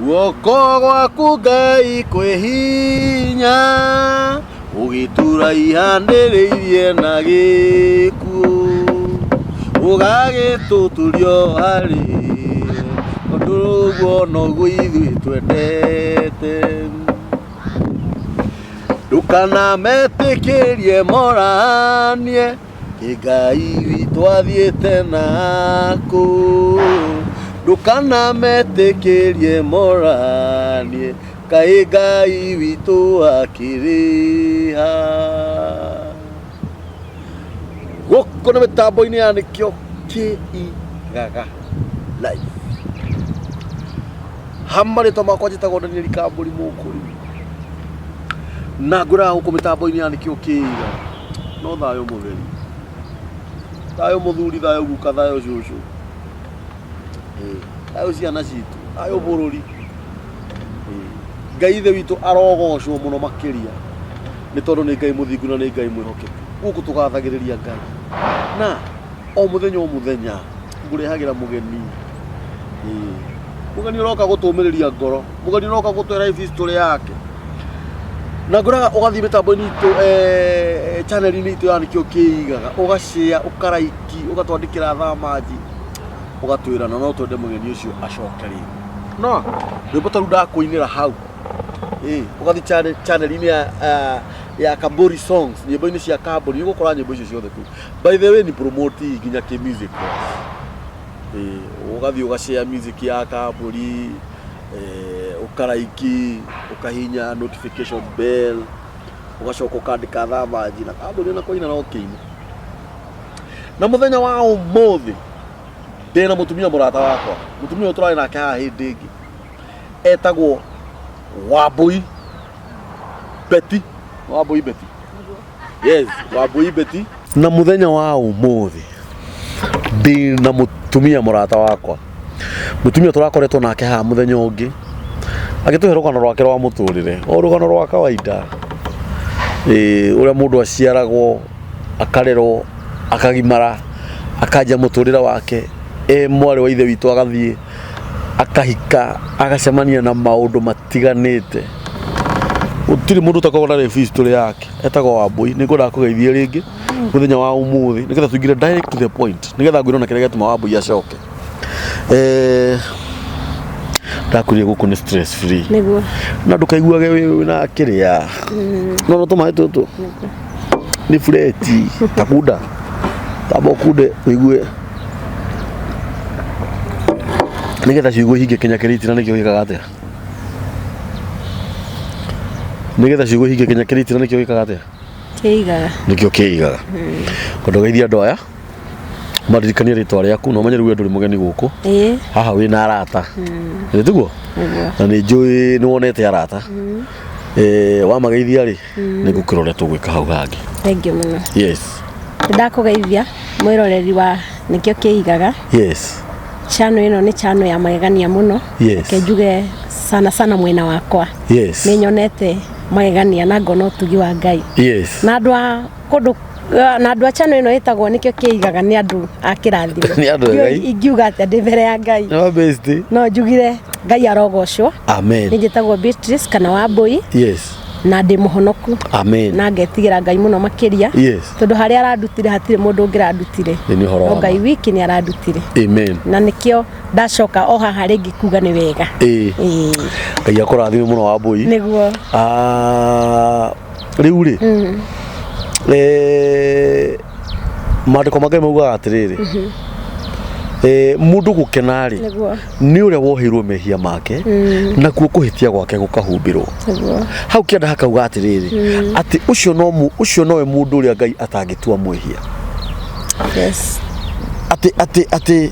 Guoko gwaku Ngai kwĩ hinya, ũgĩtura ihandĩrĩirie na gĩkuũ, ũgagĩtũtũrio harĩ tondũ ũguo noguo ithuĩ twendete. Ndũkanametĩkĩrie moranie, Ĩ Ngai witũ athiĩte nakũ, ndũkanametĩkĩrie moranie, kaĩ Ngai witũ akĩrĩ ha? Gũkũ nĩ mĩtambo-inĩ ya nĩkĩo kĩigaga live. Ha marĩtwa makwa njĩtagwo Daniel Kambũri Mũkũri. Na ngwĩraga gũkũ mĩtambo-inĩ ya nĩkĩo kĩigaga. No thayũ mũtheri. Thayũ mũthuri, thayũ guka, thayũ cũcũ. Ĩĩ, thayũ ciana citũ, thayũ bũrũri. Ĩĩ, Ngai ithe witũ arogocwo mũno makĩria nĩ tondũ nĩ Ngai mũthingu na nĩ Ngai mwĩhokeku. Gũkũ tũgathagĩrĩria Ngai. Na o mũthenya o mũthenya ngũrehagĩra mũgeni. Ĩĩ, mũgeni ũroka gũtũmĩrĩria ngoro, mũgeni ũroka gũtwĩra life history yake. Na ngwĩraga ũgathiĩ mĩtambo-inĩ itũ, channel-inĩ itũ ya nĩkĩo kĩigaga, ũga share, ũka like, ũgatwandĩkĩra thamanji, ũgatwĩra na no twende mũgeni ũcio acoke rĩngĩ. No rwĩmbo ta rũu ndakũinĩra hau, ĩ ũgathiĩ channel-inĩ ya Kamburi Songs, nyĩmbo-inĩ cia Kamburi, nĩ ũgũkora nyĩmbo icio ciothe kũu. By the way, ni promote nginya kĩ music wise. Ĩ ũgathiĩ ũga share music ya Kamburi, ũka like, ũkahihinya notification bell, ũgacoka ũkandĩka thamanji na Kamburi ona kũina no kĩine. Na mũthenya wa ũmũthĩ ndĩna mũtumia mũrata wakwa, mũtumia ũyũ tũrarĩ nake haha hĩndĩ ĩngĩ, etagwo Wambui Betty. Wambui Betty. Yes, Wambui Betty. Na mũthenya wa ũmũthĩ ndĩna mũtumia mũrata wakwa, mũtumia tũrakoretwo nake haha mũthenya ũngĩ agĩtũhe rũgano rwake rwa mũtũrĩre, o rũgano rwa kawaida, ĩĩ ũrĩa mũndũ aciaragwo, akarerwo, akagimara, akanjia mũtũrĩre wake e mwarĩ wa ithe witũ, agathiĩ akahika, agacemania na maũndũ matiganĩte. Gũtirĩ mũndũ ũtakoragwo na life history yake. Etagwo Wambui. Nĩ ngwendaga kũgeithia rĩngĩ mũthenya wa ũmũthĩ nĩgetha tũingĩre direct to the point, nĩgetha ngwĩre ona kĩrĩa gĩatũma Wambui acoke. Ndakwĩrire gũkũ nĩ stress free. Nĩguo. Na ndũkaiguage wĩ na kĩrĩa. No no tũmaĩ tũtũ nĩ bureti takunda tamba ũkunde ũigue nĩgetha ciugo ihinge kinya kĩrĩtina nĩkĩo gĩkaga atĩa? Nĩgetha ciugo ihinge kinya kĩrĩtina nĩkĩo gĩkaga atĩa? Kĩigaga. Nĩkĩo kĩigaga. Kwenda ũgeithie andũ aya maririkanie rĩtwa rĩaku na ũmenye rĩu we ndũrĩ mũgeni gũkũ. Ĩĩ. Haha wĩna arata. Nĩ tiguo? Nĩguo. Na nĩ njũĩ nĩ wonete arata. Wamageithia rĩ, nĩ ngũkĩra ũrĩa tũgwĩka hau hangĩ. Thank you mũno. Yes. Ndakũgeithia mwĩroreri wa nĩkĩo kĩigaga. Yes. Channel ĩno nĩ channel ya magegania mũno. Yes. Reke njuge sana sana mwena wakwa. Yes. Nĩ nyonete magegania na ngona ũtugi wa Ngai. Yes. Na andũ a kũndũ na andũ a channel ĩno ĩtagwo nĩkĩo kĩigaga nĩ andũ a kĩrathimo. Nĩ andũ a Ngai. Ingiuga atĩa ndĩ mbere ya Ngai. No best. No njugire Ngai arogocwo. Amen. Nĩ njĩtagwo Beatrice kana Wambui. Yes. Na ndĩ mũhonoku. Amen. Na ngetigĩra Ngai mũno makĩria. Yes. Tondũ harĩa arandutire hatirĩ mũndũ ũngĩ arandutire. Nĩ ũhoro No wa Ngai ma. wiki nĩ arandutire. Amen. Na nĩkĩo ndacoka o haha rĩngĩ kuga nĩ wega. Ĩĩ. Ĩĩ. Ngai akũrathime mũno Wambui. Nĩguo. Ah, rĩu rĩ maandĩko ma Ngai maugaga atĩrĩrĩ, mũndũ gũkena rĩ Nĩguo. nĩ ũrĩa woheirwo mehia make nakuo kũhĩtia gwake gũkahumbĩrwo. Nĩguo. Hau kĩanda hakauga atĩrĩrĩ, atĩ ũcio no ũcio nowe mũndũ ũrĩa Ngai atangĩtua mwĩhia. Yes. Atĩ atĩ atĩ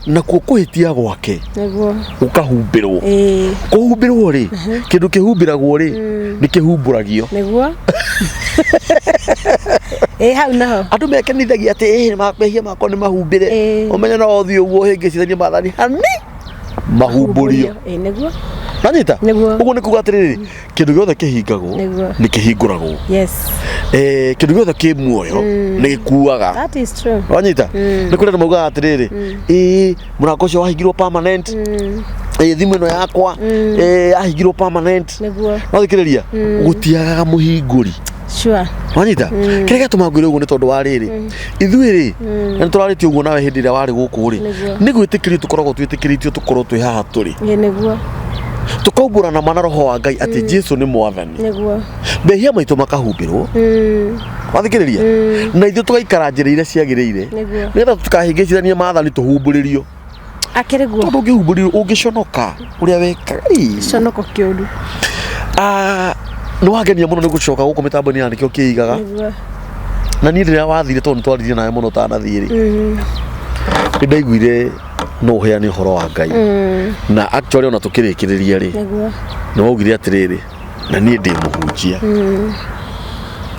nakuo kũhĩtia gwake Nĩguo. gũkahumbĩrwo. Ĩĩ. Kũhumbĩrwo rĩ, kĩndũ kĩhumbĩragwo rĩ, nĩ kĩhumbũragio. Nĩguo. Ĩĩ hau naho. Andũ mekenithagia atĩ mehia makwa nĩ mahumbĩre. Ĩĩ. Ũmenye no ũthiĩ ũguo ũhĩngĩcithanie maathani hani mahumbũrio. Ĩĩ nĩguo. Nanyita? Nĩguo. Ũguo nĩ kuga atĩrĩrĩ, kĩndũ gĩothe kĩhingagwo Nĩguo. nĩ kĩhingũragwo. Yes. Kĩndũ gĩothe kĩ muoyo nĩ gĩkuaga. That is true. Wanyita? Nĩ kũrĩ andũ maugaga atĩrĩrĩ, ĩĩ mũrango ũcio wahingirwo permanent. Thimũ ĩno yakwa yahingirwo permanent. Nĩguo. No thikĩrĩria, gũtiagaga mũhingũri. Sure. Wanyita? Kĩrĩa gĩatũma ngwĩre ũguo nĩ tondũ wa rĩrĩ, ithuĩ rĩ, na nĩ tũrarĩtie ũguo nawe hĩndĩ ĩrĩa warĩ gũkũ rĩ, Nĩguo. nĩ gwĩtĩkĩrio tũkoragwo twĩtĩkĩrĩtio tũkorwo twĩ haha tũrĩ, Ĩĩ nĩguo. tũkaumbũra na mana roho wa Ngai atĩ Jesu nĩ mwathani, Nĩguo. mehia maitũ makahumbĩrwo. Wathikĩrĩria? Na ithuĩ tũgaikara njĩra iria ciagĩrĩire, Nĩguo. nĩgetha tũtikahĩngĩcithanie maathani tũhumbũrĩrio. Akĩrĩ guo. Tondũ ũngĩhumbũrĩrio ũngĩconoka ũrĩa wekaga. Ii. Conoko kĩũru. Ah, nĩ wangenia mũno nĩ gũcoka gũkũ mĩtambo-inĩ ya nĩkĩo kĩigaga. Nĩguo. Na niĩ rĩrĩa wathire, tondũ nĩ twaririe nawe mũno ũtanathiĩ rĩ, nĩ ndaiguire no ũheane ũhoro wa Ngai. Na actually ona tũkĩrĩkĩrĩria rĩ, Nĩguo. nĩ waugire atĩrĩrĩ, na niĩ ndĩ mũhunjia.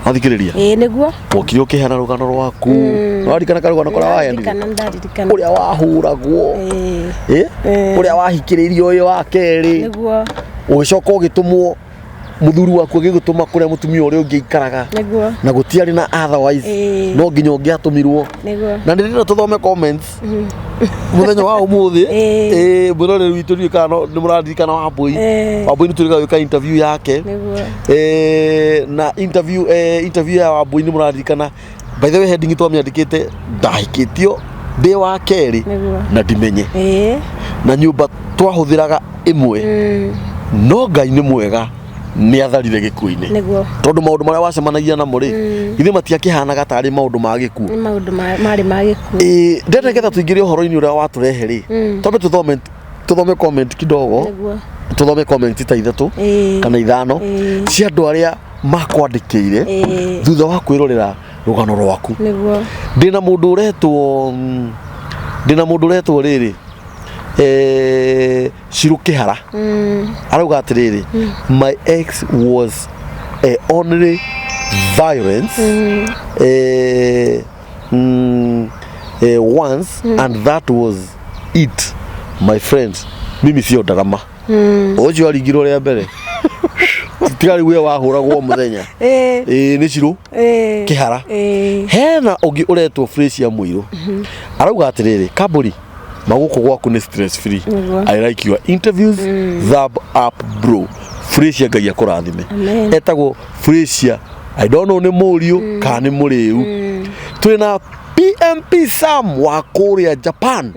Wathikĩrĩria? Ĩĩ nĩguo. Wokire ũkĩheana rũgano rwaku. Nĩwaririkana karũgano karĩa waheanire? Ndaririkanana, ndaririkana. Ũrĩa wahũragwo. Ĩĩ. Ĩ? Ũrĩa wahikĩrĩirio ũyũ wa kerĩ. Nĩguo. Ũgĩcoka ũgĩtũmwo, mũthuri waku agĩgũtũma kũrĩa mũtumia ũrĩa ũngĩ aikaraga. Nĩguo. Na gũtiarĩ na otherwise. Ĩĩ. No nginya ũngĩatũmirwo. Nĩguo. Na nĩ ndĩrenda tũthome comments mũthenya wa ũmũthĩ. Ĩĩ. Ĩĩ, mwĩroreri witũ, ndiũĩ kana nĩ mũraririkana Wambũi. Ĩĩ. Wambũi nĩ tũrĩga gwĩka interview yake. Nĩguo. Na interview ya Wambũi nĩ mũraririkana, by the way, heading twamĩandĩkĩte "Ndahikĩtio ndĩ wa kerĩ Nĩguo. na ndimenye", Ĩĩ. na nyũmba twahũthĩraga ĩmwe, no Ngai nĩ mwega, nĩ atharire gĩkuũ-inĩ. Nĩguo. Tondũ maũndũ marĩa wacemanagia namo rĩ, ithuĩ matiakĩhanaga tarĩ maũndũ ma gĩkuũ. Nĩ maũndũ marĩ ma gĩkuũ. Ĩĩ, ndĩrenda nĩgetha tũingĩre ũhoro-inĩ ũrĩa watũrehe rĩ, twambe tũthome comment kidogo. Nĩguo. Tũthome comment ta 3 kana 5 cia andũ arĩa makwandĩkĩire thutha wa kwĩrorera rũgano rwaku. Nĩguo. Ndĩna mũndũ ũretwo rĩrĩ, Cirũ Kĩhara, arauga atĩrĩrĩ, "My ex was only violence once and that was it, my friend. Mimi sio ndarama." Ũcio aringirwo rĩa mbere, tiga rĩu we wahũragwo mũthenya. Ĩĩ, nĩ Cirũ Kĩhara. Hena ũngĩ ũretwo Fresia Mũirũ, arauga atĩrĩrĩ, "Kambũri magũkũ gwaku nĩ stress free. Nĩguo. I like your interviews. Thumb up, bro." Fresia, Ngai akũrathime. Amen. Etagwo Fresia, I don't know nĩ mũriũ kana nĩ mũrĩu. Twĩna PMP Sam wa kũrĩa Japan.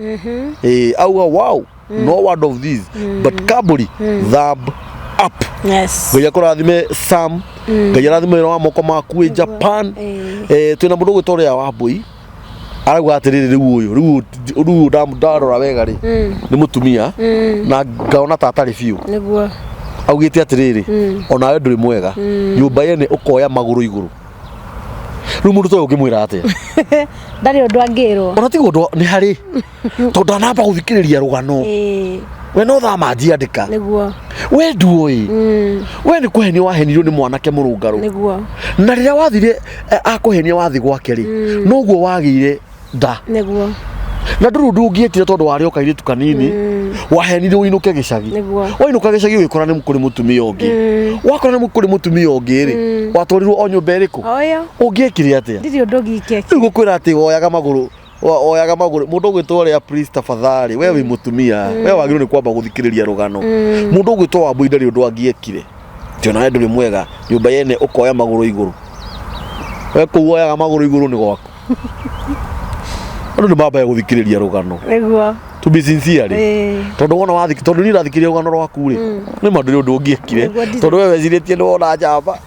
Auga, "Wow, no word of this, but Kambũri, thumb up." Ngai akũrathime Sam, Ngai arathime wĩra wa moko maku wĩ Japan. Twĩna mũndũ ũgwĩtwo ũrĩa wa Mbũi, arauga atĩrĩrĩ, rĩu ũyũ rĩu ndarora wega rĩ, nĩ mũtumia na ngaona ta atarĩ biũ. Nĩguo. Augĩte atĩrĩrĩ, "Onawe ndũrĩ mwega, nyũmba yene ũkoya magũrũ igũrũ." Rĩu mũndũ ta ũyũ ũngĩmwĩra atĩa? Ndarĩ ũndũ angĩrwo. Ona tiga ũndũ nĩ harĩ, tondũ ndanamba gũthikĩrĩria rũgano. We no thama njiandĩka. Nĩguo. We nduoĩ, we nĩ kũhenio wahenirio nĩ mwanake mũrũngarũ. Nĩguo. Na rĩrĩa wathire akũhenia wathi gwake rĩ, noguo wagĩire nda. Nĩguo. Na ndũrĩ ũndũ ũngĩekire, tondũ warĩ o kairĩtu kanini, wahenirio ũinũke gĩcagi. Nĩguo. Wainũka gĩcagi ũgĩkora nĩ kũrĩ mũtumia ũngĩ. Wakora nĩ kũrĩ mũtumia ũngĩ rĩ, watwarirwo o nyũmba ĩrĩkũ? O ĩyo. Ũngĩekire atĩa? Ndirĩ ũndũ ngĩkĩte. Rĩu gũkwĩra atĩ woyaga magũrũ, oyaga magũrũ, mũndũ ũgwĩtwo ũrĩa, please, tafadhali, we wĩ mũtumia, we wagĩrĩirwo nĩ kwamba gũthikĩrĩria rũgano. Mũndũ ũgwĩtwo Wambui ndarĩ ũndũ angĩekire. Ti onawe ndũrĩ mwega, nyũmba yene ũkoya magũrũ igũrũ. We kũu woyaga magũrũ igũrũ nĩ gwaku. Andũ nĩ mambaga gũthikĩrĩria rũgano. Nĩguo. To be sincere rĩ, tondũ wona wathi, tondũ niĩ ndathikĩrĩria rũgano rwaku rĩ, nĩ ma ndũrĩ ũndũ ũngĩekire. Nĩguo ndirĩ. Tondũ we wecirĩtie nĩ wona njamba,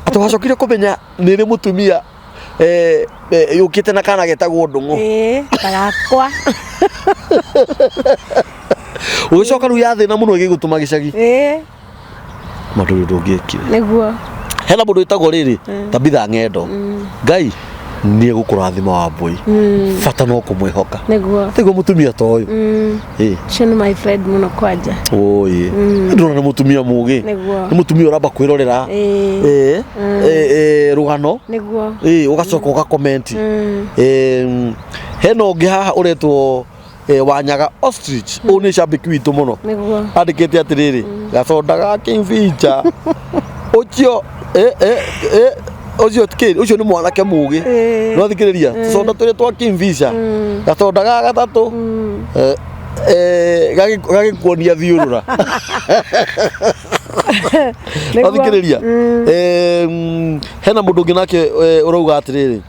atĩ wacokire kũmenya nĩ rĩ mũtumia yũkĩte na kana getagwo Ndũng'ũ. Ĩĩ, ta gakwa. Ũgĩcoka rĩu yathĩna mũno ĩgĩgũtũma gĩcagi. Ma ndũrĩ ũndũ ũngĩekire. Nĩguo. Hena mũndũ wĩtagwo rĩrĩ, Tabitha Ng'endo, Ngai nĩ egũkũrathima Wambũi, bata no kũmwĩhoka. Nĩguo. Tiguo mũtumia ta ũyũ. Ũcio nĩ my friend mũno kwanja. Ũĩ, ndĩrona nĩ mũtumia mũgĩ. Nĩguo. Nĩ mũtumia ũramba kwĩrorera rũgano. Nĩguo. Ũgacoka ũgakomenti. Hena ũngĩ haha ũretwo Wanyaga Ostrich, ũyũ nĩ cambĩki witũ mũno. Nĩguo. Andĩkĩte atĩrĩrĩ, "Gaconda ga kĩmbicha ũcio, ũcio kĩ ũcio nĩ mwanake mũgĩ." No thikĩrĩria, tũconda tũrĩa twa kĩmbica, gaconda ga gatatũ. Gagĩkuonia thiũrũra. Nĩguo. Wathikĩrĩria. Hena mũndũ ũngĩ nake ũrauga atĩrĩrĩ,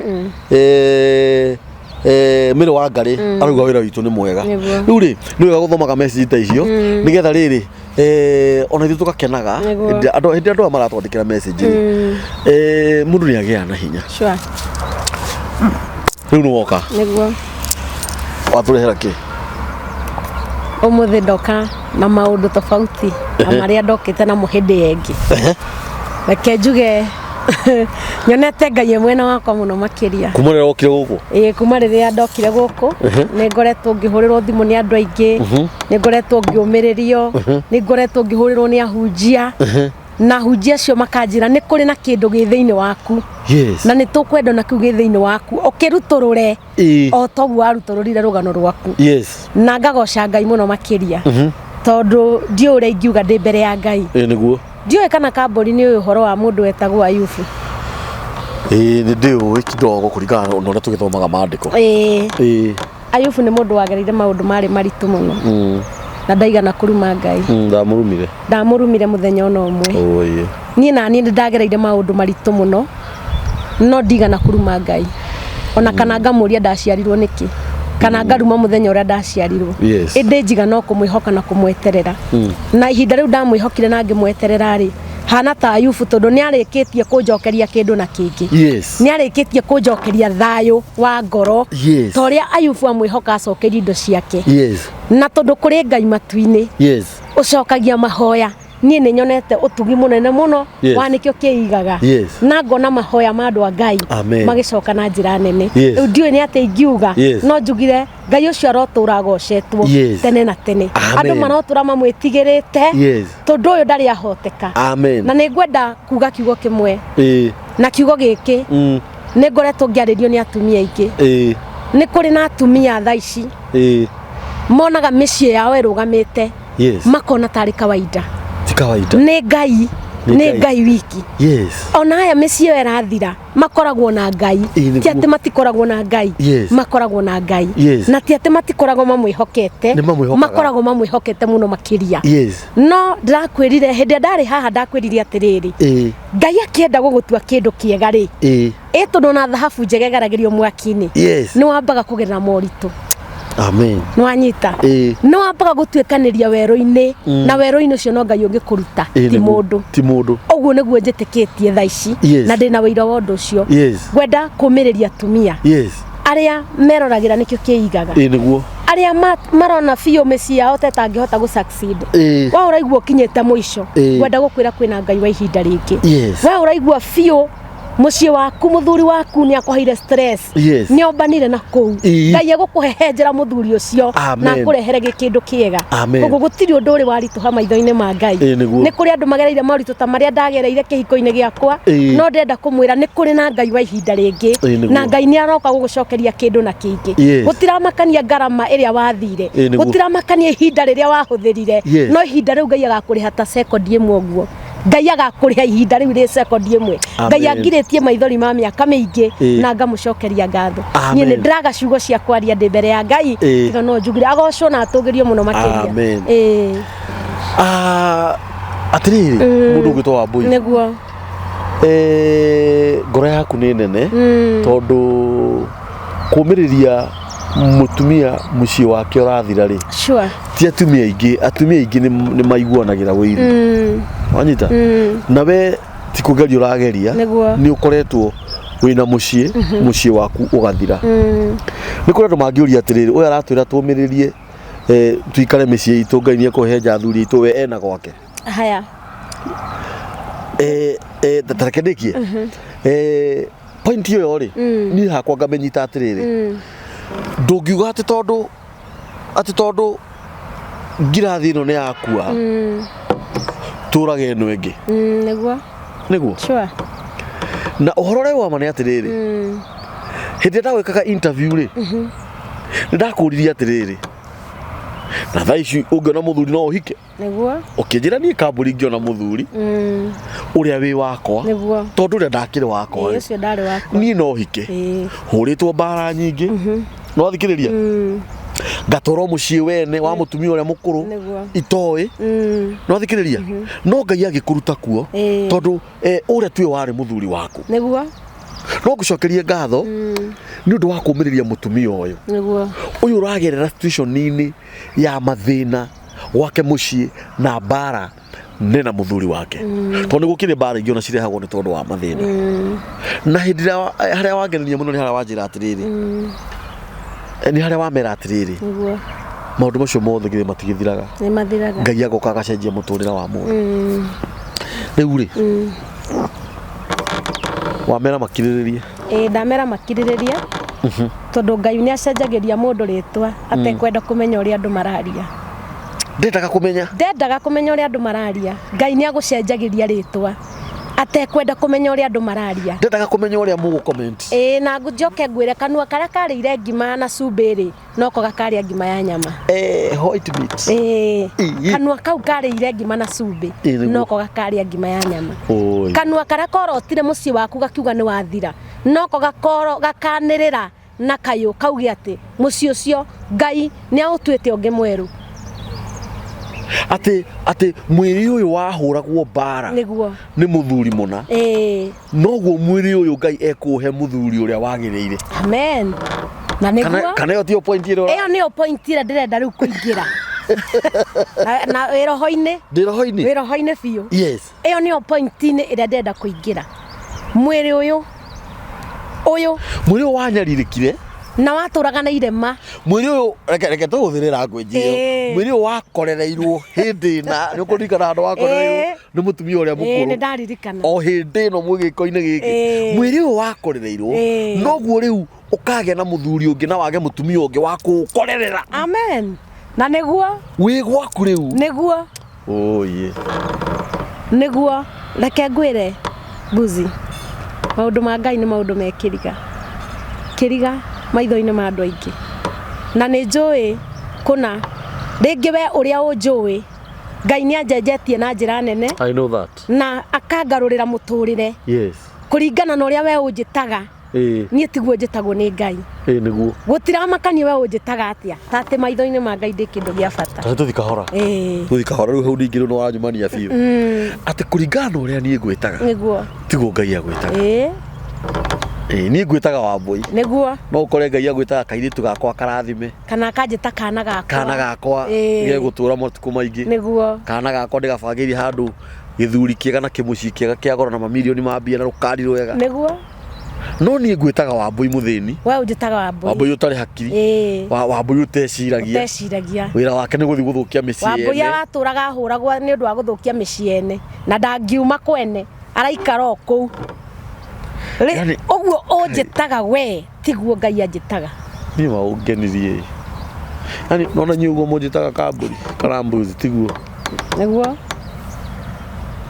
Mĩrĩ wa Ngarĩ arauga wĩra witũ nĩ mwega. Nĩguo. Rĩu rĩ, nĩ wega gũthomaga message ta icio nĩgetha rĩrĩ ona ithuĩ tũgakenaga. Nĩguo. Hĩndĩ ĩrĩa andũ aya maratwandĩkĩra message rĩ, mũndũ nĩ agĩaga na hinya. Rĩu nĩ woka. Nĩguo. Watũrehera kĩ? Ũmũthĩ ndoka na maũndũ tofauti na marĩa ndokĩte namo hĩndĩ ĩyo ĩngĩ. Reke njuge nyonete Ngai e mwena wakwa mũno makĩria. Kuma rĩrĩa wokire gũkũ? Ĩĩ, kuma rĩrĩa ndokire gũkũ nĩ ngoretwo ngĩhũrĩrwo thimũ nĩ andũ aingĩ, nĩ ngoretwo ngĩũmĩrĩrio, nĩ ngoretwo ngĩhũrĩrwo nĩ ahunjia, na ahunjia acio makanjĩra nĩ kũrĩ na kĩndũ gĩ thĩinĩ waku na nĩ tũkwenda ona kĩu gĩ thĩinĩ waku ũkĩrutũrũre o toguo warutũrũrire rũgano rwaku. Na ngagoca Ngai mũno makĩria tondũ ndiũĩ ũrĩa ingiuga ndĩ mbere ya Ngai. Ĩĩ nĩguo. Ndiũĩ kana Kambũri nĩ ũĩ ũhoro wa mũndũ wetagwo Ayubu. Ĩĩ, nĩ ndĩũĩ kidogo kũringana na ũrĩa tũgĩthomaga maandĩko. Ĩĩ. Ĩĩ. Ayubu nĩ mũndũ wagereire maũndũ marĩ maritũ mũno na ndaigana kũruma Ngai. Ndamũrumire. Ndamũrumire mũthenya ona ũmwe. Ĩĩ. Niĩ na niĩ nĩ ndagereire maũndũ maritũ mũno no ndigana kũruma Ngai ona kana ngamũria ndaciarirwo nĩkĩ kana ngaruma mũthenya ũrĩa ndaciarirwo. Ĩndĩ njiga no kũmwĩhoka na kũmweterera. Na ihinda rĩu ndamwĩhokire na ngĩmweterera rĩ, hana ta Ayubu tondũ nĩ arĩkĩtie kũnjokeria kĩndũ na kĩngĩ. Nĩ arĩkĩtie kũnjokeria thayũ wa ngoro. Ta ũrĩa Ayubu amwĩhoka acokerie indo ciake. Na tondũ kũrĩ Ngai matu-inĩ ũcokagia mahoya, niĩ nĩ nyonete ũtugi mũnene mũno wa nĩkĩo kĩigaga. Na ngona mahoya ma andũ a Ngai magĩcoka na njĩra nene. Rĩu ndiũĩ nĩ atĩ ingiuga, no njugire Ngai ũcio arotũra agocetwo tene na tene. Andũ marotũra mamwĩtigĩrĩte tondũ ũyũ ndarĩ ahoteka. Na nĩ ngwenda kuga kiugo kĩmwe. Na kiugo gĩkĩ nĩ ngoretwo ngĩarĩrio nĩ atumia aingĩ. Nĩ kũrĩ na atumia thaa ici monaga mĩciĩ yao ĩrũgamĩte makona tarĩ kawaida. Ti kawaida. Nĩ Ngai, nĩ Ngai wiki. Ona aya mĩciĩ ĩyo ĩrathira makoragwo na Ngai. Ti atĩ matikoragwo na Ngai, makoragwo na Ngai. Na ti atĩ matikoragwo mamwĩhokete, makoragwo mamwĩhokete mũno makĩria. No ndĩrakwĩrire hĩndĩ ĩrĩa ndarĩ haha, ndakwĩrire atĩrĩrĩ, Ngai akĩenda gũgũtua kĩndũ kĩega rĩ, ĩ tondũ ona thahabu njega ĩgeragĩrio mwaki-inĩ, nĩ wambaga kũgerera moritũ. Amen. Nĩ wanyita? Nĩ wambaga gũtuĩkanĩria werũ-inĩ, na werũ-inĩ ũcio no Ngai ũngĩkũruta, ti mũndũ. Ti mũndũ. Ũguo nĩguo njĩtĩkĩtie thaa ici, na ndĩna ũira wa ũndũ ũcio. Ngwenda kũmĩrĩria atumia arĩa meroragĩra nĩkĩo kĩigaga. Ĩĩ nĩguo. Arĩa marona biũ mĩciĩ yao ta ĩtangĩhota gũ succeed. We ũraigua ũkinyĩte mũico, ngwenda gũkwĩra kwĩna Ngai wa ihinda rĩngĩ. We ũraigua biũ mũciĩ waku, mũthuri waku nĩ akũheire stress, nĩ ombanire na kũu, Ngai egũkũhehenjera mũthuri ũcio na akũrehere gĩkĩndũ kĩega. Koguo gũtirĩ ũndũ ũrĩ waritũha maitho-inĩ ma Ngai. Nĩ kũrĩ andũ magereire moritũ ta marĩa ndagereire kĩhiko-inĩ gĩakwa, no ndĩrenda kũmwĩra nĩ kũrĩ na Ngai wa ihinda rĩngĩ, na Ngai nĩ aroka gũgũcokeria kĩndũ na kĩngĩ. Gũtiramakania ngarama ĩrĩa wathire, gũtiramakania ihinda rĩrĩa wahũthĩrire, no ihinda rĩu Ngai agakũrĩha ta sekondi ĩmwe ũguo. Ngai agakũrĩha ihinda rĩu rĩ sekondi ĩmwe. Ngai angirĩtie maithori ma mĩaka mĩingĩ na ngamũcokeria ngatho. Niĩ nĩ ndĩraga ciugo cia kwaria ndĩ mbere ya Ngai, tiga no njugire agocwo na atũgĩrio mũno makĩria. Atĩrĩrĩ, mũndũ ũgwĩtwo Wambũi, Nĩguo. Ngoro yaku nĩ nene tondũ kũmĩrĩria mũtumia mũciĩ wake ũrathira rĩ, ti atumia aingĩ, atumia aingĩ nĩ maiguanagĩra ũiru. Wanyita? Na we ti kũgeria ũrageria, nĩ ũkoretwo wĩna mũciĩ, mũciĩ waku ũgathira. Nĩ kũrĩ andũ mangĩũria atĩrĩrĩ, ũyũ aratwĩra tũmĩrĩrie, tuikare mĩciĩ itũ, Ngai nĩ ekũhehenja athuri aitũ, we ena gwake. Haya. Ta reke ndĩkie. Point ĩyo rĩ, niĩ hakwa ngamĩnyita atĩrĩrĩ, ndũngiuga atĩ tondũ ngirathi ĩno nĩ yakua, tũrage ĩno ĩngĩ. Nĩguo. Nĩguo? Na ũhoro ũrĩa wa ma nĩ atĩrĩrĩ, hĩndĩ ĩrĩa ndagwĩkaga interview rĩ, nĩ ndakũririe atĩrĩrĩ, na thaa ici ũngĩona mũthuri no ũhike? Nĩguo. Ũkĩnjĩra niĩ Kambũri ingĩona mũthuri ũrĩa wĩ wakwa, tondũ ũrĩa ndakĩrĩ wakwa rĩ, ũcio ndarĩ wakwa, niĩ no hike. Hũrĩtwo mbara nyingĩ, no thikĩrĩria. Ngatwarwo mũciĩ wene wa mũtumia ũrĩa mũkũrũ. Nĩguo. Itoĩ. No thikĩrĩria, no Ngai agĩkũruta kuo. Tondũ ũrĩa tuĩ warĩ mũthuri waku. Nĩguo. No ngũcokerie ngatho nĩ ũndũ wa kũmĩrĩria mũtumia ũyũ. Nĩguo. Ũyũ ũragerera situation-inĩ ya mathĩna gwake mũciĩ na mbara nĩ na mũthuri wake, tondũ nĩ gũkĩrĩ mbara ingĩ ona cirehagwo nĩ tondũ wa mathĩna. Na hĩndĩ ĩrĩa harĩa wangenania mũno nĩ harĩa wanjĩra atĩrĩrĩ, nĩ harĩa wamera atĩrĩrĩ, Nĩguo. Maũndũ macio mothe githĩ matigĩthiraga? Nĩ mathiraga. Ngai agoka agacenjia mũtũrĩre wa mũndũ. Rĩu rĩ, wamera makirĩrĩrie. Ĩĩ, ndamera makirĩrĩrie, tondũ Ngai nĩ acenjagĩria mũndũ rĩtwa atekwenda kũmenya ũrĩa andũ mararia. Ndendaga kũmenya. Ndendaga kũmenya ũrĩa andũ mararia. Ngai nĩ agũcenjagĩria rĩtwa atekwenda kũmenya ũrĩa andũ mararia. Ndendaga kũmenya ũrĩa mũgũ comment. Ĩĩ, na njoke ngwĩre, kanua karĩa karĩire ngima na cumbĩ rĩ, noko gakarĩa ngima ya nyama. White meat. Ĩĩ. Kanua kau karĩire ngima na cumbĩ, Ĩĩ, nĩguo. noko gakarĩa ngima ya nyama. Oi. Kanua karĩa korotire mũciĩ waku gakiuga nĩ wathira, noko gakoro gakanĩrĩra na kayũ kauge atĩ mũciĩ ũcio Ngai nĩ aũtuĩte ũngĩ mwerũ. Atĩ mwĩrĩ ũyũ wahũragwo mbara Nĩguo. Nĩ mũthuri mũna, noguo mwĩrĩ ũyũ Ngai ekũhe mũthuri ũrĩa wagĩrĩire. Amen, na Kana nĩguo. Kana ĩyo tiyo point ĩrĩa Ĩyo nĩyo point ĩrĩa ndĩrenda rĩu kũingĩra na wĩ roho-inĩ. Ndĩ roho-inĩ. Wĩ roho-inĩ biũ. Yes. Ĩyo nĩyo point-inĩ ĩrĩa ndĩrenda kũingĩra, mwĩrĩ ũyũ ũyũ. Mwĩrĩ ũyũ wanyarirĩkire na watũraga na irema. Mwĩrĩ ũyũ, reke tũhũthĩre language ĩyo. Mwĩrĩ ũyũ wakorereirwo hĩndĩ ĩna, nĩ ũkũririkana handũ wakorereirwo nĩ mũtumia ũrĩa Nĩ mũkũrũ ndaririkana. O hĩndĩ ĩno mwĩ gĩko-inĩ gĩkĩ. Mwĩrĩ ũyũ wakorereirwo, noguo rĩu ũkagĩa na mũthuri ũngĩ na wage mũtumia ũngĩ wa kũũkorerera. Amen, na nĩguo. Wĩ gwaku rĩu. Nĩguo. Oye. Nĩguo. Reke ngwĩre, Mbuzi, maũndũ ma Ngai nĩ maũndũ me kĩriga kĩriga maitho-inĩ ma andũ aingĩ, na nĩ njũĩ kũna rĩngĩ we ũrĩa ũnjũĩ, Ngai nĩ anjenjetie na njĩra nene. I know that. Na akangarũrĩra mũtũrĩre. Kũringana na ũrĩa we ũnjĩtaga, niĩ tiguo njĩtagwo nĩ Ngai. Ĩĩ, nĩguo. Gũtiramakania we ũnjĩtaga atĩa, ta atĩ maitho-inĩ ma Ngai ndĩ kĩndũ gĩa bata. Tondũ tũthi kahora. Tũthi kahora rĩu, hau ningĩ rĩu nĩ wanyumania biũ, atĩ kũringana na ũrĩa niĩ ngwĩtaga, tiguo Ngai agwĩtaga. Ĩĩ, niĩ ngwĩtaga Wambũi. Nĩguo. No ũkore Ngai agwĩtaga kairĩtu gakwa karathime. Kana akanjĩta kana gakwa. Kana gakwa gegũtũra matukũ maingĩ. Nĩguo. Kana gakwa ndĩgabangĩire handũ gĩthuri kĩega na kĩmũciĩ kĩega kĩa goro na mamirioni ma mbia na rũkari rwega. Nĩguo. No niĩ ngwĩtaga Wambũi mũthĩni. We ũnjĩtaga Wambũi. Wambũi ũtarĩ hakiri. Wambũi ũteciragia. Ũteciragia. Wĩra wake nĩ gũthiĩ gũthũkia mĩciĩ Wambũi ene. aratũraga ahũragwo nĩ ũndũ wa gũthũkia mĩciĩ ene, na ndangiuma kwene, araikara o kũu. Ũguo ũnjĩtaga we tiguo Ngai anjĩtaga. Niĩ maũngenirie, yani nona inyuĩ ũguo mũnjĩtaga kambũri kana mbuzi tiguo. Nĩguo.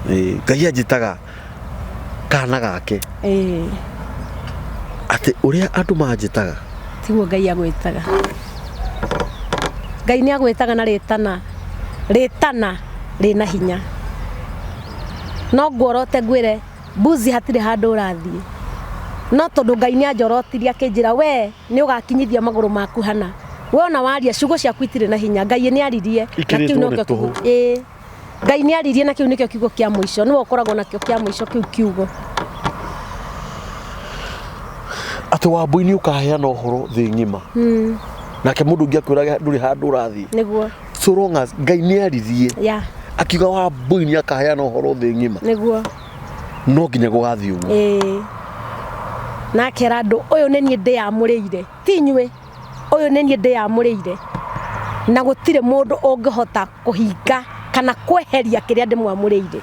Ĩĩ, Ngai anjĩtaga kana gake. Atĩ ũrĩa andũ manjĩtaga tiguo Ngai agwĩtaga. Ngai nĩ agwĩtaga na rĩtana, rĩtana rĩna hinya. No nguorote ngwĩre, Mbuzi, hatirĩ handũ ũrathiĩ, no tondũ Ngai nĩ anjorotirie akĩnjĩra, we nĩ ũgakinyithia magũrũ maku hana. We ona waria, ciugo ciaku itirĩ na hinya. Ngai nĩ aririe na kĩu Ikĩrĩtwo nĩ nokĩo tũhũ. kiugo. Ĩĩ, Ngai nĩ aririe na kĩu nĩkĩo kiugo kĩa mũico. Nĩwe ũkoragwo nakĩo kĩa mũico kĩu kiugo. Atĩ Wambũi nĩ ũkaheana ũhoro thĩ ng'ima, nake mũndũ ũngĩ akwĩraga ndũrĩ handũ ũrathiĩ. Nĩguo. So long as Ngai nĩ aririe akiuga Wambũi nĩ akaheana ũhoro thĩ ng'ima, Nĩguo. No nginya gũgathiĩ ũguo. Ĩĩ, na akera andũ, ũyũ nĩ niĩ ndĩyamũrĩire, ti inyuĩ, ũyũ nĩ niĩ ndĩyamũrĩire, na gũtirĩ mũndũ ũngĩhota kũhinga kana kweheria kĩrĩa ndĩmwamũrĩire.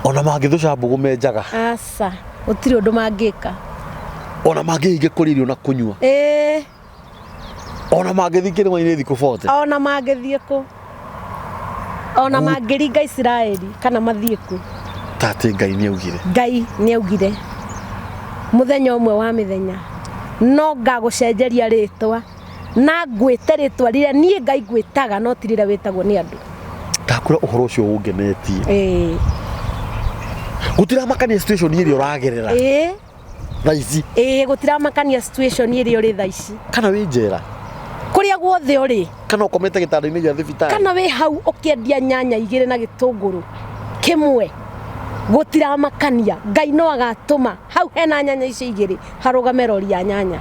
Ona mangĩthũca mbũgũ menjaga. Aca, gũtirĩ ũndũ mangĩka. Ona mangĩhinge kũrĩa irio na kũnyua, ona mangĩthiĩ kĩrĩma-inĩ thikũ 40. Ona mangĩthiĩ kũ, ona mangĩringa Isiraeli kana mathiĩ kũ. Ta atĩ Ngai nĩ augire. Ngai nĩ augire mũthenya ũmwe wa mĩthenya no ngagũcenjeria rĩtwa na ngwĩte rĩtwa rĩrĩa niĩ Ngai ngwĩtaga, no ti rĩrĩa wĩtagwo nĩ andũ. Ndakwĩra ũhoro ũcio ũngenetie. Gũtiramakania situation ĩrĩa ũragerera. Thaa ici. Ĩĩ, gũtiramakania situation ĩrĩa ũrĩ thaa ici. Kana wĩ njera. Kũrĩa guothe ũrĩ. Kana ũkomete gĩtanda-inĩ gĩa thibitarĩ. Kana wĩ hau ũkĩendia nyanya igĩrĩ na gĩtũngũrũ kĩmwe, gũtiramakania, Ngai no agatũma hau hena nyanya icio igĩrĩ harũgame rori ya nyanya.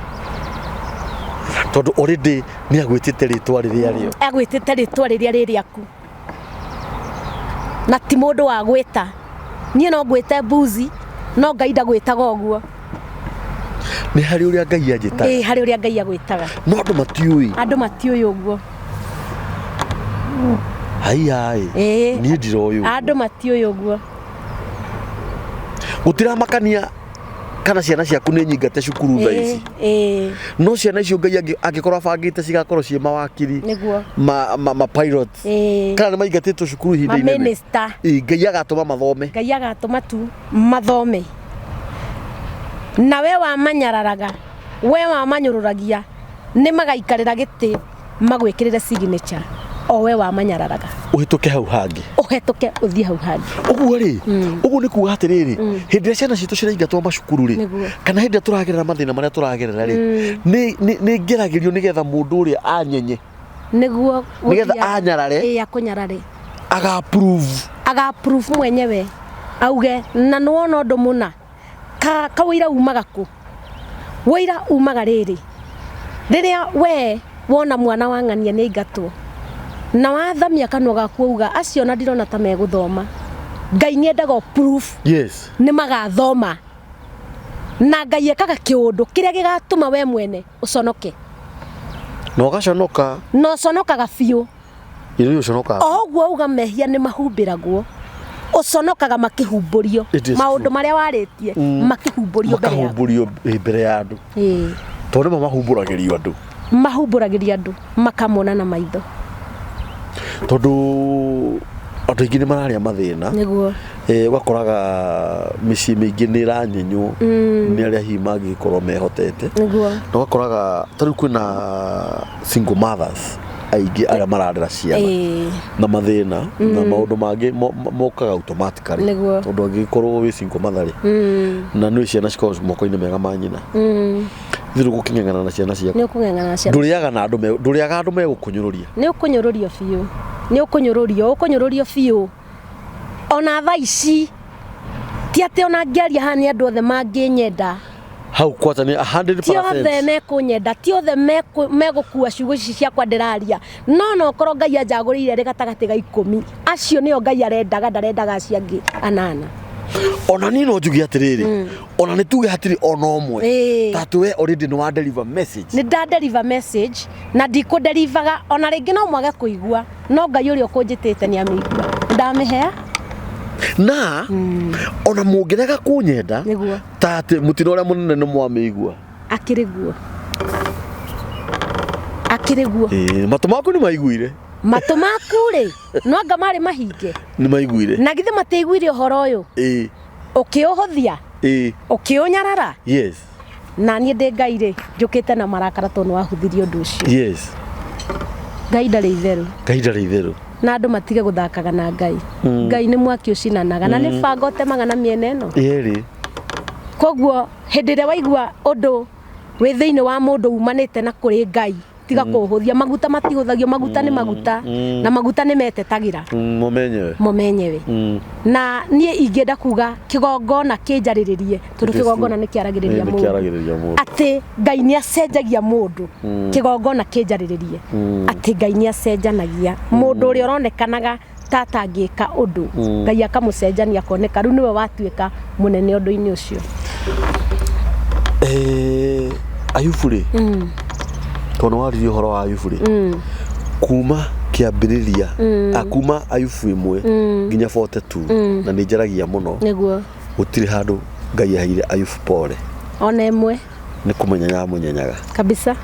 Tondũ already nĩ agwĩtĩte rĩtwa rĩrĩa rĩo. Agwĩtĩte rĩtwa rĩrĩa rĩ rĩaku. Na ti mũndũ wa gwĩta. Niĩ no ngwĩte mbuzi, no Ngai ndagwĩtaga ũguo. Nĩ harĩ ũrĩa Ngai anjĩtaga. Ĩĩ, harĩ ũrĩa Ngai agwĩtaga. No andũ matiũĩ. Andũ matiũĩ ũguo. Haiya ĩ. Ĩĩ. Niĩ ndiroĩ ũguo. Andũ matiũĩ ũguo. Gũtiramakania kana ciana ciaku nĩ nyingate cukuru thaa ici. Ĩĩ. No ciana icio Ngai angĩkorwo abangĩte cigakorwo ciĩ mawakiri. Nĩguo. Ma pilot. Ĩĩ. Kana nĩ maingatĩtwo cukuru ihinda Ma inene. minister. Ĩĩ, Ngai agatũma mathome. Ngai agatũma tu mathome. Na we wamanyararaga, we wamanyũrũragia, nĩ magaikarĩra gĩtĩ magwĩkĩrĩre signature o we wamanyararaga. Ũhĩtũke hau hangĩ. Ũhĩtũke ũthiĩ hau hangĩ. Ũguo rĩ, ũguo nĩ kuga atĩrĩrĩ, hĩndĩ ĩrĩa ciana citũ ciraingatwo macukuru rĩ, Nĩguo. kana hĩndĩ ĩrĩa tũragerera mathĩna marĩa tũragerera rĩ, nĩ ngeragĩrio nĩgetha mũndũ ũrĩa anyenye. Nĩguo Nĩgetha gũthiaga. anyarare. Ĩĩ, akũnyarare. Aga approve. Aga approve mwenyewe. Auge, na nĩwona ũndũ mũna. Ka wũira umaga kũ? Wũira umaga rĩrĩ. Rĩrĩa we wona mwana wa ng'ania nĩ aingatwo, na wathamia kanua gaku wauga, acio ona ndirona ta megũthoma. Ngai nĩ endaga ũ proof. Yes. Nĩ magathoma. Na Ngai ekaga kĩũndũ kĩrĩa gĩgatũma we mwene ũconoke. Na ũgaconoka. Na ũconokaga biũ. Ithuĩ ũconokaga. O ũguo auga mehia nĩ mahumbĩragwo. Ũconokaga makĩhumbũrio. It is Maũndũ true. marĩa warĩtie makĩhumbũrio mbere ya andũ. Makahumbũrio mbere ya andũ. Ĩĩ. Tondũ nĩmo mahumbũragĩrio andũ. Mahumbũragĩrio andũ makamona na maitho. Tondũ andũ aingĩ nĩ mararĩa mathĩna. Nĩguo. Ũgakoraga mĩciĩ mĩingĩ nĩ ĩranyenywo nĩ arĩa hihi mangĩgĩkorwo mehotete. Nĩguo. Na ũgakoraga ta rĩu kwĩna single mothers aingĩ arĩa mararera ciana. Na mathĩna na maũndũ mangĩ mokaga automatically. Nĩguo. Tondũ angĩgĩkorwo wĩ single mother rĩ, na nĩ ciana cikoragwo moko-inĩ mega ma nyina. Ithuĩ ndũgũkĩng'eng'ana na ciana ciaku. Nĩ ũkũng'eng'ana na ciana. Ndũrĩaga na andũ me, ndũrĩaga andũ megũkũnyũrũria. Nĩ ũkũnyũrũrio biũ. Nĩ ũkũnyũrũrio, ũkũnyũrũrio biũ. Ona thaa ici, ti atĩ ona ngĩaria haha nĩ andũ othe mangĩnyenda. Hau kwata nĩ a hundred Ti othe percent. mekũnyenda, ti othe megũkua ciugo ici ciakwa ndĩraria. No no korwo Ngai anjagũrĩire arĩ gatagatĩ ga ikũmi, acio nĩo Ngai arendaga, ndarendaga acio angĩ anana. Ona niĩ no njuge atĩrĩrĩ, ona nĩ tuge hatirĩ ona ũmwe. Ta atĩ we already nĩ wa deliver message. Nĩ nda deliver message, na ndikũdelivaga, ona rĩngĩ no mwage kũigua. No Ngai ũrĩa ũkũnjĩtĩte nĩ amĩigua. Ndamĩhea. Na, ona mũngĩrega kũnyenda, Nĩguo. ta atĩ mũtino ũrĩa mũnene nĩ mwamĩigua. Akĩrĩ guo. Akĩrĩ guo. Ĩĩ, matũ maku nĩ maiguire. Matũ maku rĩ, no anga marĩ mahinge. Nĩ maiguire. Na githĩ matiaiguire ũhoro ũyũ? Ĩĩ. Ũkĩũhũthia? Ĩĩ. Ũkĩũnyarara? Yes. Na niĩ ndĩ Ngai rĩ, njũkĩte na marakara tondũ nĩ wahũthirie ũndũ ũcio. Yes. Ngai ndarĩ itherũ. Ngai ndarĩ itherũ. Na andũ matige gũthakaga na Ngai. Ngai nĩ mwaki ũcinanaga na nĩ banga ũtemaga na mĩena ĩno. Ĩrĩ. Koguo hĩndĩ ĩrĩa waigua ũndũ wĩ thĩinĩ wa mũndũ umanĩte na kũrĩ Ngai, tiga kũũhũthia. Maguta matihũthagio, maguta nĩ maguta. Na maguta nĩ metetagĩra. Mo menyewe. Mo menyewe. Na niĩ ingĩenda kuga kĩgongona kĩnjarĩrĩrie, tondũ It is kĩgongona true. nĩ kĩaragĩrĩria Nĩ mũndũ. kĩaragĩrĩria mũndũ. Atĩ Ngai nĩ acenjagia mũndũ. Kĩgongona kĩnjarĩrĩrie. Atĩ Ngai nĩ acenjanagia. Mũndũ ũrĩa ũronekanaga ta atangĩka ũndũ, Ngai akamũcenjania akoneka rĩu nĩwe watuĩka mũnene ũndũ-inĩ ũcio. Ayubu rĩ, tondũ waririe ũhoro wa Ayubu rĩ, kuma kĩambĩrĩria, kuma Ayubu 1 nginya 42, na nĩ njaragia mũno. Nĩguo. Gũtirĩ handũ Ngai aheire Ayubu pole. Ona ĩmwe. Nĩ kũmenya yamũnyenyaga. Kabisa.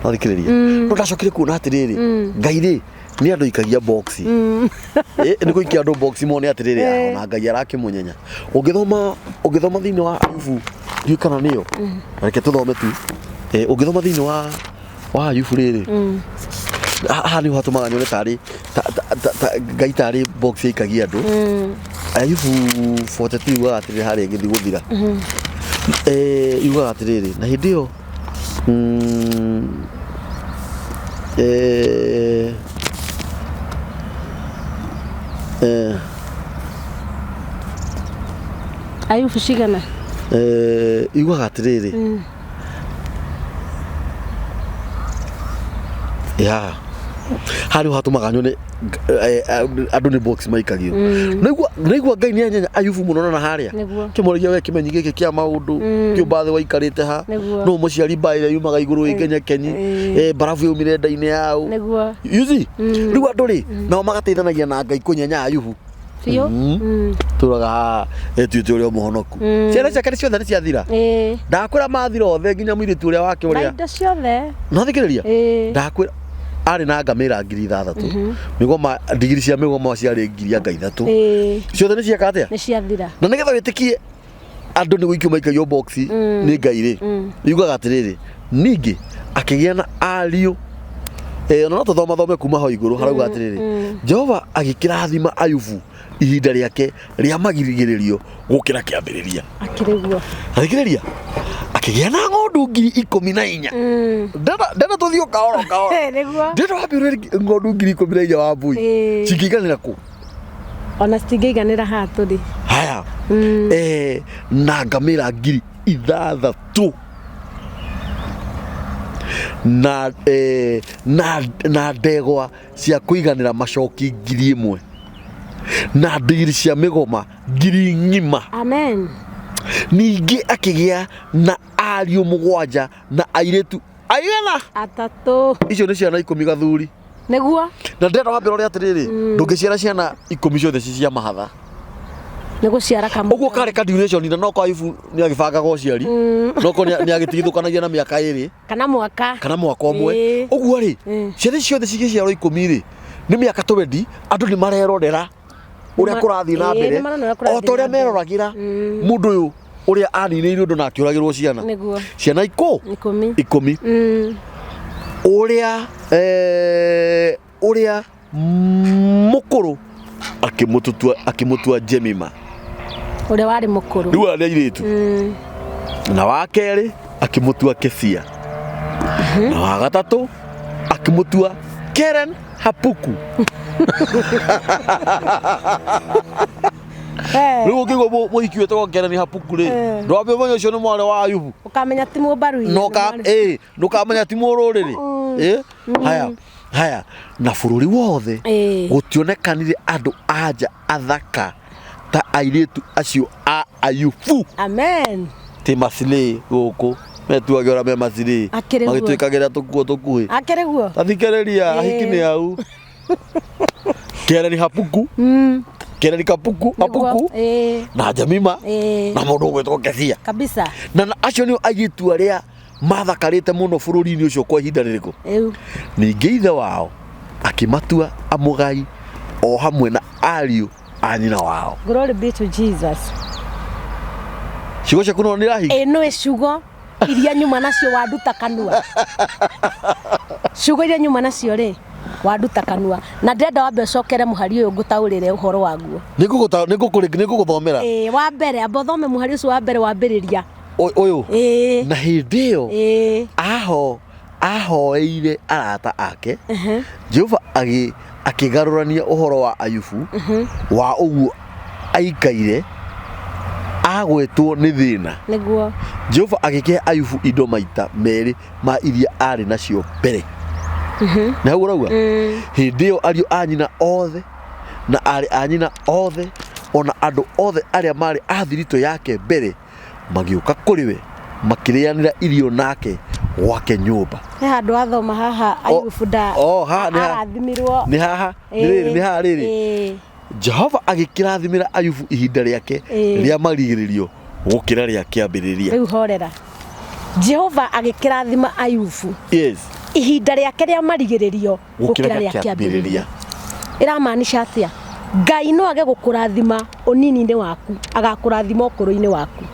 No thikĩrĩria. No ndacokire kuona atĩrĩrĩ, Ngai rĩ, nĩ andũ ikagia box. Nĩ gũikia andũ box mone atĩrĩrĩ, ona Ngai arakĩmũnyenya. Ũngĩthoma, ũngĩthoma thĩinĩ wa Ayubu, ndiũĩ kana nĩyo. Reke tũthome tu. Ũngĩthoma thĩinĩ wa Ayubu rĩrĩ, haha nĩho hatũmaga nyone tarĩ, ta, ta, ta, ta, Ngai tarĩ box yaikagia andũ. Ayubu 42 yugaga atĩrĩrĩ harĩa ĩgĩthiĩ gũthira. Yugaga atĩrĩrĩ, na hĩndĩ ĩyo eh, eh, Ayubu cigana? Yugaga atĩrĩrĩ, ya harĩ hatũmaga nyone andũ nĩ box maikagio. Naigua Ngai nĩ anyenya Ayubu mũno na harĩa kĩmoragia we kĩmenyi gĩkĩ kĩa maũndũ kĩũmba thĩ waikarĩte ha no mũciari mbaĩ ĩrĩa yumaga igũrũ ĩngenyekenyi, mbarabu yaumire nda-inĩ yao. You see, rĩu andũ rĩ nao magateithanagia na Ngai kũnyenya Ayubu. Biũ. Tũraga haha etuĩte ũrĩa mũhonoku, ciana ciake nĩ ciothe nĩ ciathira. Ndakwĩra mathira othe, nginya mũirĩtu ũrĩa wake Na ũrĩa indo ciothe. No thikĩrĩria. Ndakwĩra arĩ na ngamĩra 6000, mĩgoma, ndigiri cia mĩgoma ciarĩ 3000. Ciothe nĩ cieka atĩa? Nĩ ciathira. Na nĩgetha wĩtĩkie andũ nĩ gũikio maikagio box nĩ Ngai rĩ, yugaga atĩrĩrĩ, ningĩ akĩgĩa na ariũ. Ona no tũthomathome kuma ho igũrũ harauga atĩrĩrĩ, Jehova agĩkĩrathima Ayubu ihinda rĩake rĩa magirigĩrĩrio gũkĩra kĩambĩrĩria. Akĩrĩ guo. Athikĩrĩria, akĩgĩa na ng'ondu 14,000. Ndenda tũthiĩ o kahora o kahora. Nĩguo. Ndenda wambĩrĩrie ng'ondu 14,000 wa mbui cingĩiganĩra kũ? Ona citingĩiganĩra haha tũrĩ. Haya, na ngamĩra 6000 na na ndegwa cia kũiganĩra macoki 1000 na ndigiri cia mĩgoma 10,000. Amen. Ningĩ akĩgĩa na ariũ 7 na airĩtu aigana? 3. Icio nĩ ciana 10 gathuri. Nĩguo. Na ndĩrenda wambĩra ũrĩa atĩrĩrĩ, ndũngĩciara ciana 10 ciothe ci cia mahatha. Nĩ gũciara kamwe. Ũguo karĩ ka duration na no kwa Ayubu nĩ agĩbangaga ũciari, no ko nĩ agĩtigithũkanagia na mĩaka 2 kana mwaka. Kana mwaka ũmwe. Ũguo rĩ, ciana ici ciothe cigĩciarwo 10 rĩ, nĩ mĩaka 20 andũ nĩ marerorera ũrĩa kũrathiĩ na mbere, nĩ marona ũrĩa kũrathiĩ o ta ũrĩa na mbere. meroragĩra mũndũ ũyũ ũrĩa aninĩirwo ũndũ na akĩũragĩrwo ciana. Nĩguo. Ciana ikũ 10. 10. Ũrĩa ũrĩa mũkũrũ akĩmũtua Jemima. Ũrĩa warĩ mũkũrũ. Rĩu arĩa airĩtu. Na wa kerĩ akĩmũtua Kesia. Na wa gatatũ akĩmũtua Keren Hapuku. Rĩu ũngĩigua mũhiki wĩtagwo Keren Hapuku rĩ, ndwambe ũmenye ũcio nĩ mwarĩ wa Ayubu. Ũkamenya ti mũmbaru. Ndũkamenya ti mũrũrĩrĩ. Haya, haya, na bũrũri wothe gũtionekanire andũ anja athaka ta airĩtu acio a Ayubu. Amen. Ti macilĩ gũkũ metuage ũrĩa me macilĩ Akĩrĩ guo. magĩtwĩkagĩra tũkuo tũkuhĩ. Akĩrĩ guo. Tathikĩrĩria, ahiki nĩ au Kereni Hapuku, Kereni Kapuku, Hapuku na Jemima na mũndũ ũgwĩtwo Kesia. Kabisa. Na acio nĩo airĩtu arĩa mathakarĩte mũno bũrũri-inĩ ũcio kwa ihinda rĩrĩkũ. Ningĩ ithe wao akĩmatua amũgai o hamwe na ariũ a nyina wao. Glory be to Jesus. Ciugo ciaku no nĩ irahinga. Ĩ nĩ ciugo iria nyuma nacio wanduta kanua. Ciugo iria nyuma nacio rĩ wanduta kanua, na ndĩrenda wambe ũcokere mũhari ũyũ ngũtaũrĩre ũhoro waguo. Nĩngũgũthomera. Wa mbere amba ũthome mũhari ũcio wa mbere wambĩrĩria. Ũyũ. Na hĩndĩ ĩyo ahoeire arata ake, Jehova akĩgarũrania ũhoro wa Ayubu wa ũguo aikaire agwetwo nĩ thĩna. Nĩguo. Jehova agĩkĩhe Ayubu indo maita merĩ ma iria arĩ nacio mbere. Nĩ hau ũrauga? Hĩndĩ ĩyo ariũ a nyina othe na aarĩ a nyina othe ona andũ othe arĩa marĩ a thiritũ yake mbere magĩũka kũrĩ we makĩrĩanĩra irio nake gwake nyũmba. He handũ athoma haha Ayubu nda arathimirwo. Nĩ haha, nĩ haha rĩrĩ. Jehova agĩkĩrathimĩra Ayubu ihinda rĩake rĩa marigĩrĩrio gũkĩra rĩa kĩambĩrĩria. Rĩu horera. Jehova agĩkĩrathima Ayubu. Yes. Ihinda rĩake rĩa marigĩrĩrio gũkĩra rĩa kĩambĩrĩria. Ĩramaanisha atĩa? Ngai no age gũkũrathima ũnini-inĩ waku, agakũrathima ũkũrũ-inĩ waku.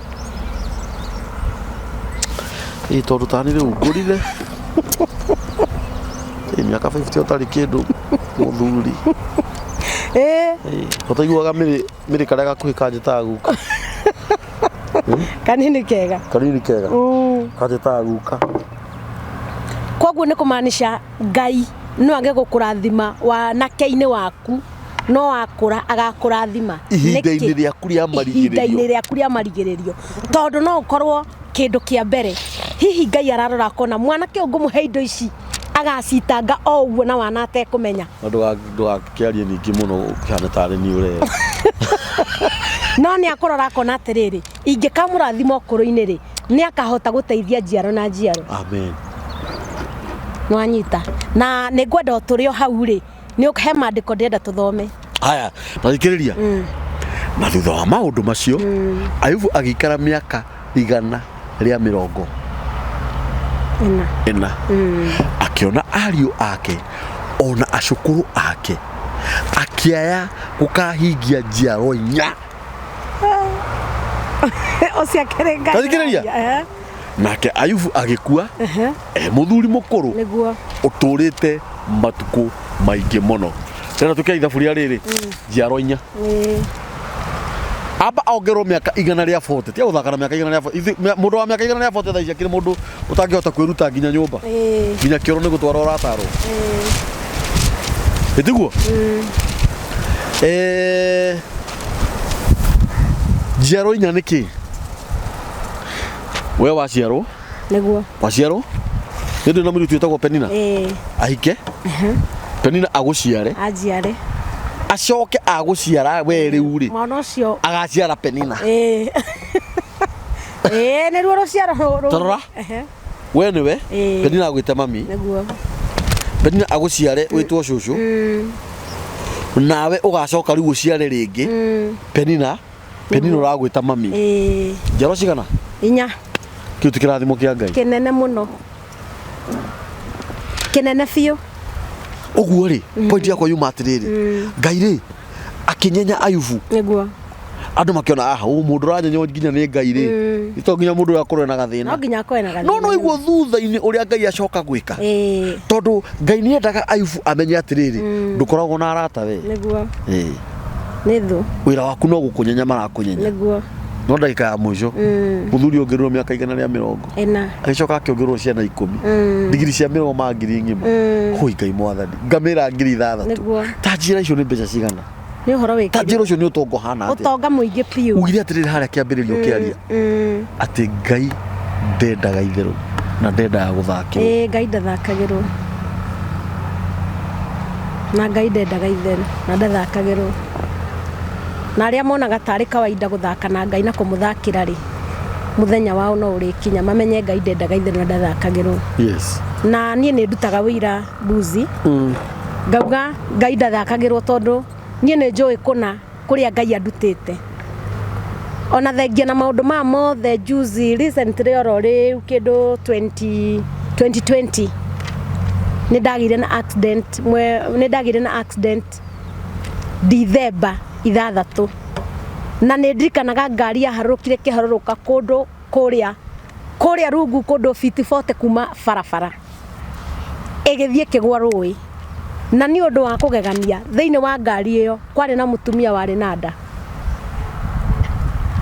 Ĩ tondũ tani rĩu ngũrire mĩaka 50 ũtarĩ kĩndũ mũthuri. Ũtaiguaga mĩrĩ karĩa gakuhĩ kanjĩtaga guka. Kanini kega. Kanini kega. Kanjĩtaga guka. Koguo nĩ kũmaanisha Ngai no age gũkũrathima wanake-inĩ waku, no akũra agakũrathima. Ihinda-inĩ Nĩkĩ? rĩaku rĩa marigĩrĩrio. Ihinda-inĩ rĩaku rĩa marigĩrĩrio, tondũ no ũkorwo kĩndũ kĩa mbere hihi Ngai ararora akona mwanake ũyũ ngũmũhe indo ici agacitanga o ũguo na wana atekũmenya. Na ndũgakĩarie ningĩ mũno ũkĩhane tarĩ niĩ ũrera. No nĩ akũrora akona atĩrĩrĩ, ingĩkamũrathima ũkũrũ-inĩ rĩ, nĩ akahota gũteithia njiaro na njiaro. Amen. Nĩwanyita? Na nĩ ngwenda o tũrĩ o hau rĩ, nĩ he maandĩko ndĩrenda tũthome. Haya, ta thikĩrĩria. Na thutha wa maũndũ macio, Ayubu agĩikara mĩaka 140. Akĩona ariũ ake ona acũkũrũ ake, akĩaya gũkahingia njiaro 4. Ũcio akĩrĩ Ngai. Ta thikĩrĩria. Nake Ayubu agĩkua e mũthuri mũkũrũ nĩguo ũtũrĩte matukũ maingĩ mũno. Tena tũkĩa ithabu rĩa rĩrĩ, njiaro 4. Amba ongerwo mĩaka 140, tia gũthaka na mĩaka 140. Mũndũ wa mĩaka 140 thaa ici akĩrĩ mũndũ ũtangĩhota kwĩruta nginya nyũmba, nginya kĩoro nĩ gũtwara ũratarwo. Ĩtiguo? Njiaro 4 nĩ kĩ? We waciarwo? Nĩguo. Waciarwo? Nĩ ndĩ na mũirĩtu wĩtagwo Penina? Ahike? Penina agũciare. Anjiare. Acoke agũciara we rĩu rĩ. Mwana ũcio. Agaciara Penina. Nĩruo rũciaro rũrũ. Tarora. We nĩwe. Penina agwĩte mami. Nĩguo. Penina agũciare wĩtwo cũcũ. Nawe ũgacoka rĩu ũciare rĩngĩ. Penina. Penina ũragwĩta mami. Njiaro cigana? 4. Kĩu ti kĩrathimo kĩa Ngai. Kĩnene mũno. Kĩnene biũ. Ũguo rĩ, point yakwa yuma atĩrĩrĩ. Ngai rĩ, akĩnyenya Ayubu. Nĩguo. Andũ makĩona aha, ũũ mũndũ ũranyenywo nginya nĩ Ngai rĩ. Nĩ to nginya mũndũ ũyũ akorwo na gathĩna. No nginya akorwo na gathĩna. No no iguo thutha-inĩ ũrĩa Ngai acoka gwĩka. Tondũ Ngai nĩ endaga Ayubu amenye atĩrĩrĩ, ndũkoragwo na arata we. Nĩguo. Nĩ thũ. Wĩra waku no gũkũnyenya marakũnyenya. Nĩguo. No ndagĩka ya mũico, mũthuri ongererwo mĩaka 140. Agĩcoka akĩongererwo ciana 10. Ndigiri cia mĩroma 1,000 ng'ima. Hũi Ngai mwathani. Ngamĩra 6,000. Nĩguo. Ta njĩra icio nĩ mbeca cigana? Nĩ ũhoro wĩ Ta njĩra ũcio nĩ ũtonga ũhana atĩa? Ũtonga mũingĩ biũ. Ugire atĩrĩrĩ harĩa kĩambĩrĩrio kĩaria. Atĩ Ngai ndendaga itherũ na ndendaga gũthakĩrwo. Ngai ndathakagĩrwo. Na Ngai ndendaga itherũ na ndathakagĩrwo. Na arĩa monaga tarĩ kawaida gũthaka na Ngai na kũmũthakĩra rĩ, mũthenya wao no ũrĩkinya mamenye Ngai ndendaga itherũ na ndathakagĩrwo. Yes. Na niĩ nĩ ndutaga wĩira mbuzi. Ngauga Ngai ndathakagĩrwo tondũ niĩ nĩ njũĩ kũna kũrĩa Ngai andutĩte. Ona thengia na maũndũ maya mothe juzi recently oro rĩu kĩndũ 2020 nĩ ndagĩire na accident, nĩ ndagĩire na accident Dithemba 6, na nĩ ndirikanaga ngari yaharũrũkire kĩharũrũka kũndũ kũrĩa kũrĩa rungu kũndũ fiti 40 kuma barabara ĩgĩthiĩ ĩkĩgwa rũĩ, na nĩ ũndũ wa kũgegania thĩinĩ wa ngari ĩyo kwarĩ na mũtumia warĩ na nda,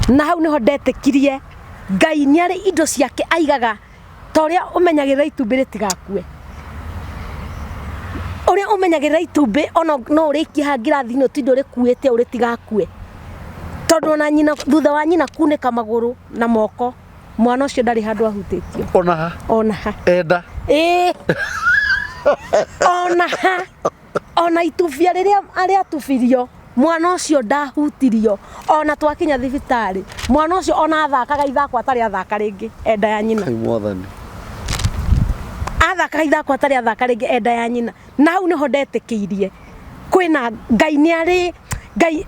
na hau nĩho ndetĩkirie Ngai nĩ arĩ indo ciake aigaga ta ũrĩa ũmenyagĩrĩra itumbĩ rĩtigakue, ũrĩa ũmenyagĩrĩra itumbĩ ona no ũrĩikie haha ngirathi-inĩ ũtinde ũrĩkuĩte ũũ rĩtigakue, tondũ ona nyina thutha wa nyina kunĩka magũrũ na moko mwana ũcio ndarĩ handũ ahutĩtio. Ona ha? Ona ha. Enda. Ona ha. Ona itubia rĩrĩa arĩatubirio mwana ũcio ndahutirio, ona twakinya thibitarĩ mwana ũcio ona athakaga ithako atarĩ athaka rĩngĩ enda ya nyina. Ngai mwathani. Athakaga ithako atarĩ athaka rĩngĩ enda ya nyina. Na hau nĩho ndetĩkĩirie kwĩna Ngai nĩ arĩ Ngai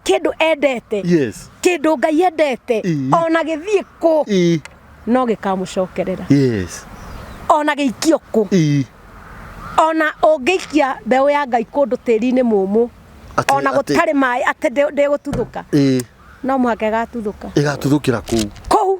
kĩndũ endete. Yes. Kĩndũ Ngai endete ona gĩthiĩ kũ no gĩkamũcokerera. Yes. Ona gĩikio kũ. Ona ũngĩikia mbeũ ya Ngai kũndũ tĩri-inĩ mũmũ, ona gũtarĩ maĩ atĩ ndĩgũtuthũka. No mũhaka ĩgatuthũka. Ĩgatuthũkĩra kũu. Kũu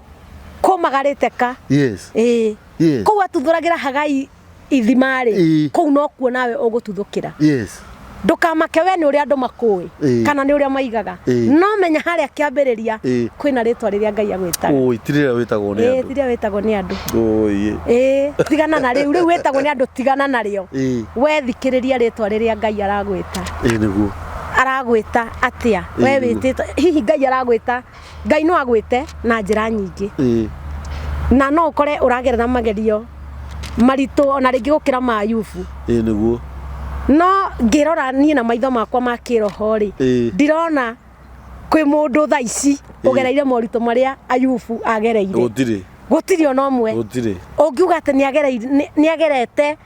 kũmagarĩte ka. Yes. Yes. Kũu atuthũragĩra Hagai ithima-rĩ, kũu nokuo nawe ũgũtuthũkĩra. Yes. Ndũkamake we nĩ ũrĩa andũ makũĩ kana nĩ ũrĩa maigaga, no menya harĩa kĩambĩrĩria kwĩna rĩtwa rĩrĩa Ngai agwĩtaga. Oi, ti rĩrĩa wĩtagwo nĩ andũ. Ti rĩrĩa wĩtagwo nĩ andũ. Oi. Tigana na rĩu, rĩu wĩtagwo nĩ andũ, tigana narĩo. We thikĩrĩria rĩtwa rĩrĩa Ngai aragwĩta. Nĩguo. Aragwĩta atĩa? We wĩtĩtwo, hihi Ngai aragwĩta, Ngai no agwĩte na njĩra nyingĩ. Na no ũkore ũragerera magerio maritũ ona rĩngĩ gũkĩra ma Ayubu. Nĩguo. No ngĩrora niĩ na maitho makwa ma kĩroho rĩ, ndirona kwĩ mũndũ thaa ici ũgereire moritũ marĩa Ayubu agereire. Gũtirĩ. Gũtirĩ ona ũmwe. Gũtirĩ. Ũngiuga atĩ nĩagerete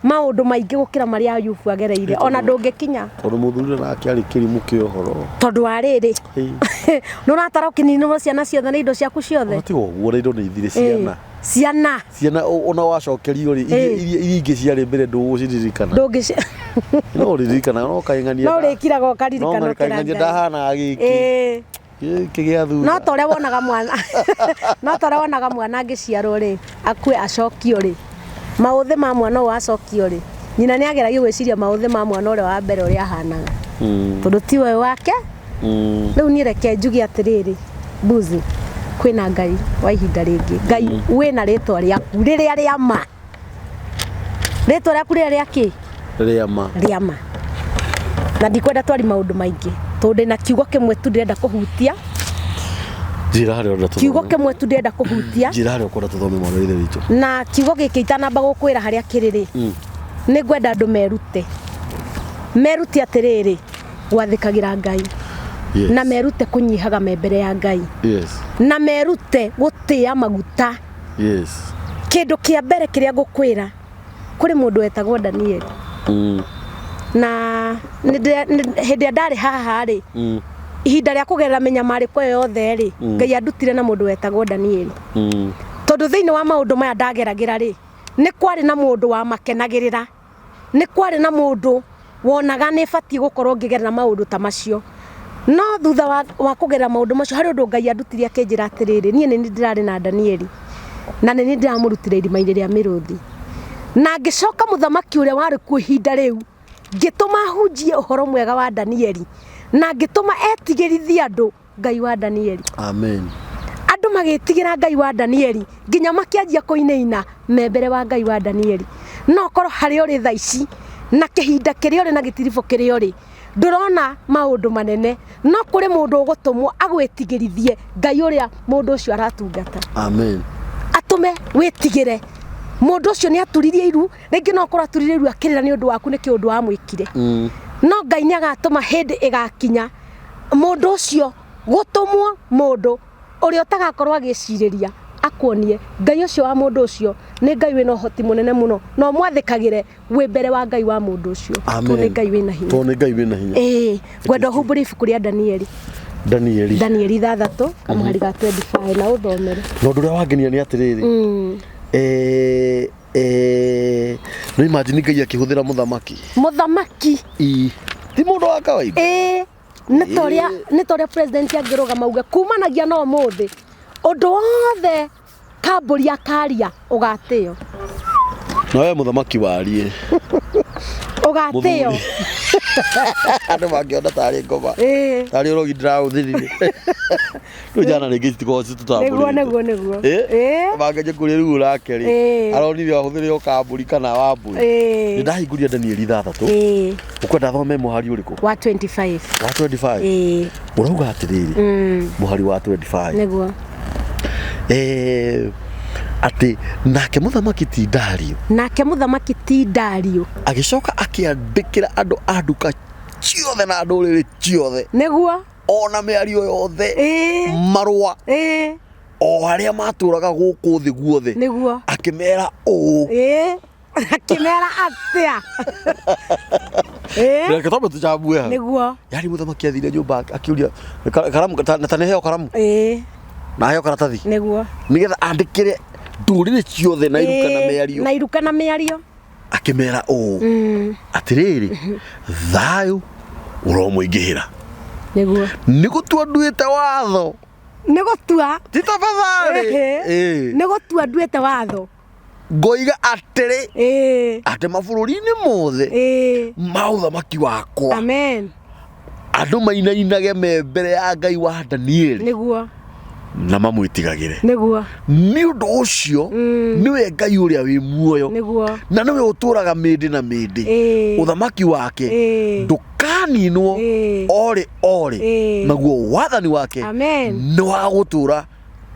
maũndũ maingĩ gũkĩra marĩa Ayubu agereire, ona ndũngĩkinya. Tondũ mũthuri nake arĩ kĩrimũ kĩa ũhoro. Tondũ wa rĩrĩ, nĩ ũratara ũkĩninwo ciana ciothe na indo ciaku ciothe. Tiga ũguo, na indo nĩ ithire ciana. Ciana. Ciana ona wacokerio rĩ, iria ingĩ ciarĩ mbere ndũgũciririkana. Ndũngĩci. No ũririkana, no kaing'ania. No ũrĩkiraga ũkaririkana. No kaing'ania ndahanaga gĩkĩ. Gĩkĩ gĩa thutha. No ta ũrĩa wonaga mwana. No ta ũrĩa wonaga mwana angĩciarwo rĩ, akue acokio rĩ. Maũthĩ ma mwana ũyũ acokio rĩ, nyina nĩ ageragia gwĩciria maũthĩ ma mwana ũrĩa wa mbere ũrĩa ahanaga. Tondũ ti we wake. Rĩu niĩ reke njuge atĩrĩrĩ, Mbuzi, kwĩna Ngai wa ihinda rĩngĩ. Ngai wĩna rĩtwa rĩaku rĩrĩa rĩa ma. Rĩtwa rĩaku rĩrĩa rĩa kĩ? Rĩa ma. Rĩa ma. Na ndikwenda twari maũndũ maingĩ, tondũ ndĩna kiugo kĩmwe tu ndĩrenda kũhutia. Njĩra harĩa ũrenda tũthome. Kiugo kĩmwe tu ndĩrenda kũhutia. Njĩra harĩa ũkwenda tũthome mwana wa ithe witũ. Na kiugo gĩkĩ itanamba gũkwĩra harĩa kĩrĩ rĩ, nĩ ngwenda andũ merute. Merute atĩrĩrĩ, gwathĩkagĩra Ngai. Yes. Na merute kũnyihaga me mbere ya Ngai. Yes. Na merute gũtĩa maguta. Yes. Kĩndũ kĩa mbere kĩrĩa ngũkwĩra, kũrĩ mũndũ wetagwo Daniel. Na hĩndĩ ĩrĩa ndarĩ haha rĩ, ihinda rĩa kũgerera mĩnyamarĩko ĩyo yothe rĩ, Ngai andutire na mũndũ wetagwo Daniel. Tondũ thĩinĩ wa maũndũ maya ndageragĩra rĩ, nĩ kwarĩ na mũndũ wamakenagĩrĩra. Nĩ kwarĩ na mũndũ wonaga nĩ batiĩ gũkorwo ngĩgerera maũndũ ta macio. No thutha wa kũgerera maũndũ macio, harĩ ũndũ Ngai andutire akĩnjĩra atĩrĩrĩ, niĩ nĩ niĩ ndĩrarĩ na Danieli, na nĩ niĩ ndĩramũrutire irima-inĩ rĩa mĩrũthi. Na ngĩcoka mũthamaki ũrĩa warĩ kuo ihinda rĩu, ngĩtũma ahunjie ũhoro mwega wa Danieli, na ngĩtũma etigĩrithie andũ Ngai wa Danieli. Amen. Andũ magĩtigĩra Ngai wa Danieli nginya makĩanjia kũinaina me mbere wa Ngai wa Danieli. No korwo harĩa ũrĩ thaa ici na kĩhinda kĩrĩa ũrĩ na gĩtiribũ kĩrĩa ũrĩ, ndũrona maũndũ manene, no kũrĩ mũndũ ũgũtũmwo agwĩtigĩrithie Ngai ũrĩa mũndũ ũcio aratungata. Amen. Atũme wĩtigĩre. Mũndũ ũcio nĩ aturirie iru, rĩngĩ no akorwo aturirie iru akĩrĩra nĩ ũndũ waku nĩ kĩũndũ wamwĩkire. No Ngai nĩ agatũma hĩndĩ ĩgakinya mũndũ ũcio gũtũmwo mũndũ ũrĩa ũtagakorwo agĩcirĩria akuonie Ngai ũcio wa mũndũ ũcio nĩ Ngai wĩna ũhoti mũnene mũno, na ũmwathĩkagĩre wĩ mbere wa Ngai wa mũndũ ũcio. Amen. Tondũ nĩ Ngai wĩna hinya. Tondũ nĩ Ngai wĩna hinya. Ngwenda ũhumbũrie ibuku rĩa Danieli. Danieli. Danieli 6, kamũhari ga 25, na ũthomere. Na ũndũ ũrĩa wangenia nĩ atĩrĩrĩ. No imagine Ngai akĩhũthĩra mũthamaki. Mũthamaki. Ti mũndũ wa kawaida. Nĩ ta ũrĩa president angĩrũgama auge kumanagia na ũmũthĩ ũndũ wothe kambũri akaria ũgatĩo. Na we mũthamaki warie. Ũgatĩo. Andũ mangĩona tarĩ ngoma. Tarĩ ũrogi ndĩrahũthĩrire. Rĩu njana rĩngĩ citikoragwo citũtambũrĩte. Nĩguo, nĩguo, nĩguo. Mangĩanjia kũrĩa rĩu ũrake rĩ, aronire ahũthĩre o kambũri kana wambũi. Nĩ ndahingũria Danieli 6. Ũkwenda thome mũhari ũrĩkũ? Wa 25. Wa 25? Ũrauga atĩrĩrĩ, mũhari wa 25. Nĩguo. Atĩ nake mũthamaki ti Dario. Nake mũthamaki ti Dario. Agĩcoka akĩandĩkĩra andũ a nduka ciothe na ndũrĩrĩ ciothe. Nĩguo. Ona mĩario yothe. Marũa. O arĩa matũraga gũkũ thĩ guothe. Nĩguo. Akĩmera ũũ. Akĩmera atĩa? Reke twambe tũcambue hau. Nĩguo. Yaani mũthamaki athire nyũmba akĩũria, karamu, ta nĩheo karamu. Na heo karatathi. Nĩguo. Nĩgetha andĩkĩre ndũrĩrĩ ciothe na iruka na mĩario. Na iruka na mĩario. Akĩmera ũũ. Atĩrĩrĩ, thayũ ũromũingĩhĩra. Nĩguo. Nĩ gũtua nduĩte watho. Nĩ gũtua. Ti tafadhali. Nĩ gũtua nduĩte watho. Ngoiga atĩrĩ Ĩĩ. atĩ mabũrũri-inĩ mothe Ĩĩ. ma ũthamaki wakwa Amen. andũ mainainage me mbere ya Ngai wa Danieli Nĩguo. na mamwĩtigagĩre. Nĩguo. Nĩ ũndũ ũcio nĩwe Ngai ũrĩa wĩ muoyo Nĩguo. na nĩwe ũtũũraga mĩndĩ na mĩndĩ. Ĩĩ. Ũthamaki wake Ĩĩ. ndũkaninwo Ĩĩ. orĩ orĩ, Ĩĩ. naguo wathani wake Amen. nĩ wa gũtũũra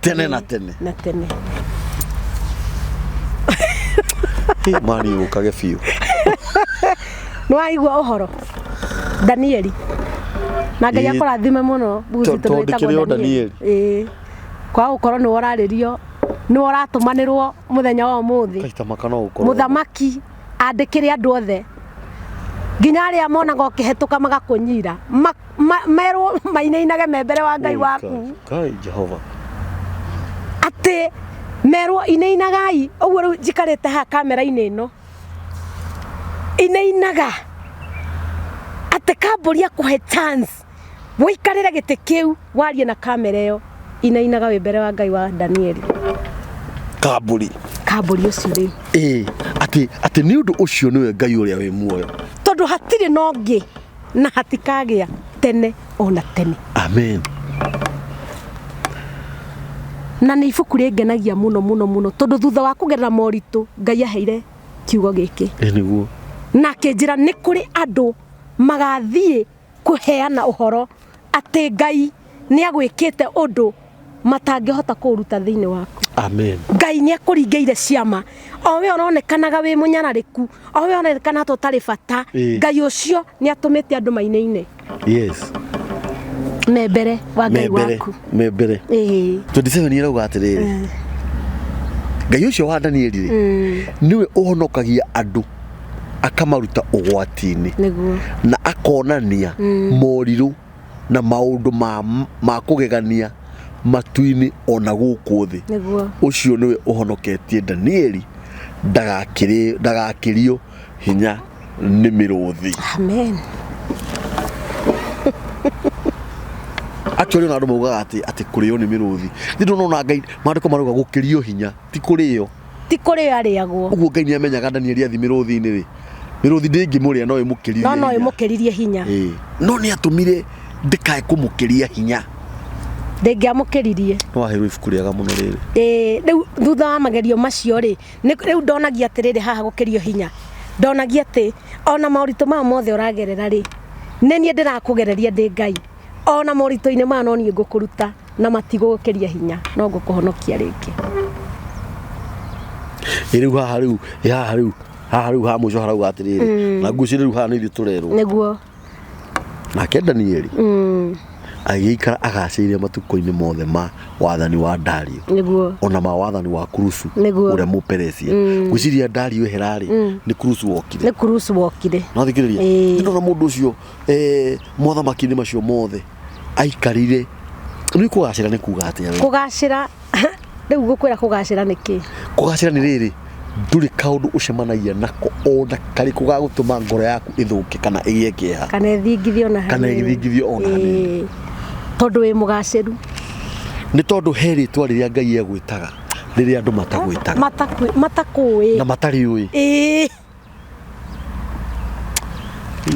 tene na tene. Na tene. Mani ũkage biũ. Nĩ waigua ũhoro Danieli na Ngai Ĩĩ. akũrathime mũno Buzi, tondũ Tondũ wĩtagwo ndĩkĩrĩ o Danieli. Ĩĩ. Kwaga gũkorwo nĩwe ũrarĩrio, nĩwe ũratũmanĩrwo mũthenya wa ũmũthĩ. Kaita maka no ũkorwo. Mũthamaki andĩkĩre andũ othe nginya arĩa monaga ũkĩhetũka magakũnyira merwo mainainage me mbere wa Ngai Oi, waku. Ngai Jehova. Atĩ merwo inainagai ũguo rĩu njikarĩte haha kamera-inĩ ĩno inainaga atĩ kambũri akũhe chance wĩikarĩre gĩtĩ kĩu warie na kamera ĩyo inainaga wĩ mbere wa Ngai wa Danieli. Kambũri. Kambũri ũcio rĩu. Ĩĩ, atĩ atĩ nĩ ũndũ ũcio nĩwe Ngai ũrĩa wĩ muoyo. Tondũ hatirĩ na ũngĩ na hatikagĩa tene ona tene. Amen. Na nĩ ibuku rĩngenagia mũno mũno mũno tondũ thutha wa kũgerera moritũ Ngai aheire kiugo gĩkĩ. Ĩĩ nĩguo. Na akĩnjĩra nĩ kũrĩ andũ magathiĩ kũheana ũhoro atĩ Ngai nĩ agwĩkĩte ũndũ matangĩhota kũũruta thĩinĩ waku. Amen. Ngai nĩ akũringĩire ciama. O we ũronekanaga wĩ mũnyararĩku, o we ũronekana ta ũtarĩ bata, Ĩĩ. Ngai ũcio nĩ atũmĩte andũ mainaine. Yes. Me mbere wa Ngai Me mbere, waku. me mbere. Ĩĩ. 27 ĩrauga atĩrĩrĩ. Ngai ũcio wa Danieli rĩ, nĩwe ũhonokagia andũ akamaruta ũgwati-inĩ. Nĩguo. Na akonania morirũ na maũndũ ma kũgegania matu-inĩ ona gũkũ thĩ. Nĩguo. Ũcio nĩwe ũhonoketie Danieli ndagakĩrio hinya nĩ mĩrũthi. Amen. Actually ona andũ maugaga atĩ kũrĩo nĩ mĩrũthi. Nĩ ndona Ngai maandĩko marauga gũkĩrio hinya ti kũrĩo. Ti kũrĩo arĩagwo. Ũguo Ngai nĩ amenyaga Danieli athi mĩrũthi-inĩ rĩ. Mĩrũthi ndĩngĩmũrĩa no ĩmũkĩririe No no hinya. ĩmũkĩririe hinya. Ĩĩ. No nĩ atũmire ndĩkae kũmũkĩria hinya. Ndĩngĩamũkĩririe. No aheirwo ibuku rĩega mũno rĩrĩ. Ĩĩ, rĩu thutha wa magerio macio rĩ, rĩu ndonagia atĩrĩrĩ haha gũkĩrio hinya. Ndonagia atĩ ona moritũ maya mothe ũragerera rĩ, nĩ niĩ ndĩrakũgereria ndĩ Ngai. Ona moritũ-inĩ maya no niĩ ngũkũruta na matigũgũkĩria hinya, no ngũkũhonokia rĩngĩ. Ĩ rĩu haha rĩu, ĩ haha rĩu, haha rĩu ha mũico harauga atĩrĩrĩ, na ngwĩciria rĩu haha nĩ ithuĩ tũrerwo. Nĩguo. Nake Danieli agĩikara agacĩire matukũ-inĩ mothe ma wathani wa Dario. Nĩguo. Ona ma wathani wa Kurusu Nĩguo. ũrĩa Mũperesia. Ngwĩciria Dario ehera-rĩ, nĩ Kurusu wokire. Nĩ Kurusu wokire. No thikĩrĩria. Ĩĩ. Ndĩrona mũndũ ũcio mothamaki-inĩ macio mothe aikarire. Nĩ kũgacĩra nĩ kuga atĩa we? Kũgacĩra rĩu ngũkwĩra kũgacĩra nĩ kĩ? Kũgacĩra nĩ rĩrĩ, ndũrĩ kaũndũ ũcemanagia nako ona karĩkũ ga gũtũma ngoro yaku ĩthũke kana ĩgĩe kĩeha. Kana ĩthingithio ona Kana hanini. ĩthingithio ona hanini. Ĩĩ. Tondũ wĩ mũgacĩru. Nĩ tondũ he rĩtwa rĩrĩa Ngai egwĩtaga, rĩrĩa andũ matagwĩtaga. Matakũĩ. Na matarĩ ũĩ. Ĩĩ.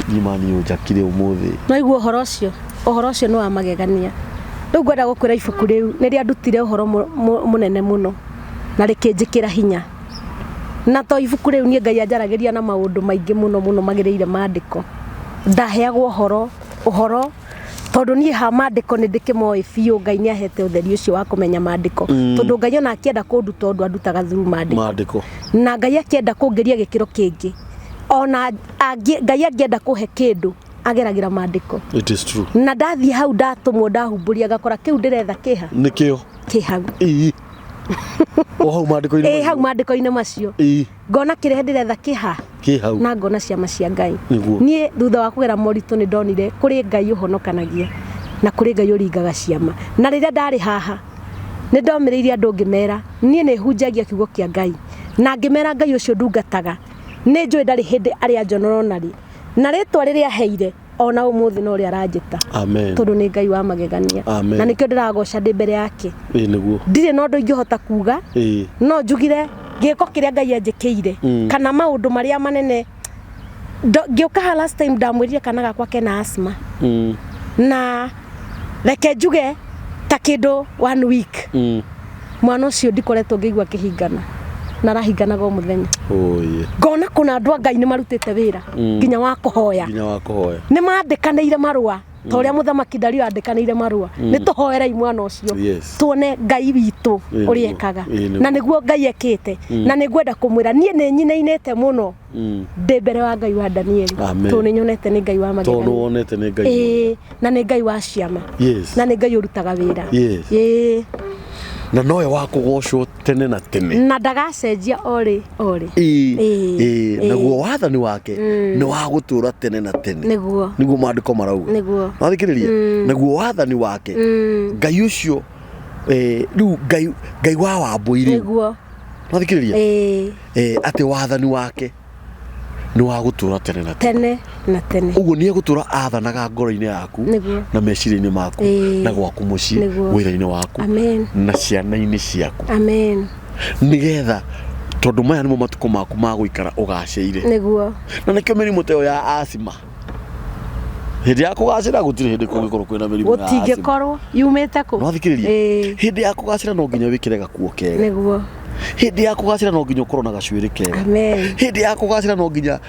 Niĩ ma niĩ ũnjakire ũmũthĩ. No igua ũhoro ũcio, ũhoro ũcio nĩ wa magegania. Rĩu ngwenda gũkwĩra ibuku rĩu nĩ rĩandutire ũhoro mũnene mũno na rĩkĩnjĩkĩra hinya. Na to ibuku rĩu niĩ Ngai anjaragĩria na maũndũ maingĩ mũno mũno magĩrĩire maandĩko. Ndaheagwo ũhoro, ũhoro tondũ niĩ ha maandĩko nĩ ndĩkĩmoĩ biũ. Ngai nĩ ahete ũtheri ũcio wa kũmenya maandĩko. Tondũ Ngai ona akĩenda kũnduta ũndũ andutaga through maandĩko. Maandĩko. Na Ngai akĩenda kũngĩria gĩkĩro kĩngĩ. Ona Ngai angĩenda kũhe kĩndũ ageragĩra maandĩko. It is true. Na ndathiĩ hau ndatũmwo ndahumbũria ngakora kĩu ndĩretha kĩha. Nĩkĩo. Kĩ hau. Ĩĩ. O hau maandĩko-inĩ Ĩĩ, macio. hau maandĩko-inĩ macio. Ĩĩ. Ngona kĩrĩa ndĩretha kĩha. Kĩ hau. Na ngona ciama cia Ngai. Nĩguo. Niĩ thutha wa kũgera moritũ nĩ ndonire kũrĩ Ngai ũhonokanagia na kũrĩ Ngai ũringaga ciama. Na rĩrĩa ndarĩ haha nĩ ndomĩrĩirie andũ ngĩmera niĩ nĩ hunjagia kiugo kĩa Ngai. Na ngĩmera Ngai ũcio ndungataga nĩ njũĩ ndarĩ hĩndĩ arĩa anjonora ona rĩ. Na rĩtwa rĩrĩa aheire ona ũmũthĩ no rĩa aranjĩta. Amen. Tondũ nĩ Ngai wa magegania. Amen. Na nĩkĩo ndĩragoca ndĩ mbere yake. Ĩĩ nĩguo. Ndirĩ na ũndũ ingĩhota kuga. Ĩĩ. No njugire Gĩko kĩrĩa Ngai anjĩkĩire kana maũndũ marĩa manene. Ngĩũka haha last time ndamwĩrire kana gakwa kena asthma. Na reke njuge ta kĩndũ one week mwana ũcio ndikoretwo ngĩigua akĩhingana na arahinganaga o mũthenya. Oye. Ngona kũna andũ a Ngai nĩ marutĩte wĩra nginya wa kũhoya. Nginya wa kũhoya. Nĩ mandĩkanĩire marũa ta ũrĩa mũthamaki Dario andĩkanĩire marũa, nĩ tũhoerei mwana ũcio tuone Ngai witũ ũrĩa ekaga. Na nĩguo Ngai ekĩte. Na nĩ ngwenda kũmwĩra niĩ nĩ nyinainĩte mũno ndĩ mbere wa Ngai wa Danieli, tondũ nĩ nyonete nĩ Ngai wa Tondũ magegania. wonete nĩ Ngai. Ĩĩ, na nĩ Ngai wa ciama. Na nĩ Ngai ũrutaga wĩra. Ĩĩ. Na nowe wa kũgocwo tene na tene. Na ndagacenjia orĩ orĩ. Ĩĩ. Ĩĩ. Ĩĩ. Naguo wathani wake nĩ wa gũtũũra tene na tene. Nĩguo. Nĩguo maandĩko marauga. Nĩguo. Wathikĩrĩria? Naguo wathani wake, Ngai ũcio, rĩu Ngai wa Wambũi rĩu. Nĩguo. Wathikĩrĩria? Ĩĩ. Atĩ wathani wake nĩ wa gũtũũra tene na tene. Tene na tene. Ũguo nĩ egũtũũra athanaga ngoro-inĩ yaku Nĩguo. na meciria-inĩ maku Ĩĩ. na gwaku mũciĩ, Nĩguo. wĩra-inĩ waku Amen. na ciana-inĩ ciaku. Amen. Nĩgetha tondũ maya nĩmo matukũ maku ma gũikara ũgacĩire. Nĩguo. Na nĩkĩo mĩrimũ ta ĩyo ya asthma, hĩndĩ ya kũgacĩra gũtirĩ hĩndĩ kũngĩkorwo kwĩna mĩrimũ ya asthma. Gũtingĩkorwo yumĩte kũ? Nĩwathikĩrĩria? Ĩĩ. Hĩndĩ ya kũgacĩra no nginya wĩkĩre gakuo kega. Nĩguo. Hĩndĩ ya kũgacĩra no nginya ũkorwo na gacuĩrĩ kega. Amen. Hĩndĩ ya kũgacĩra no nginya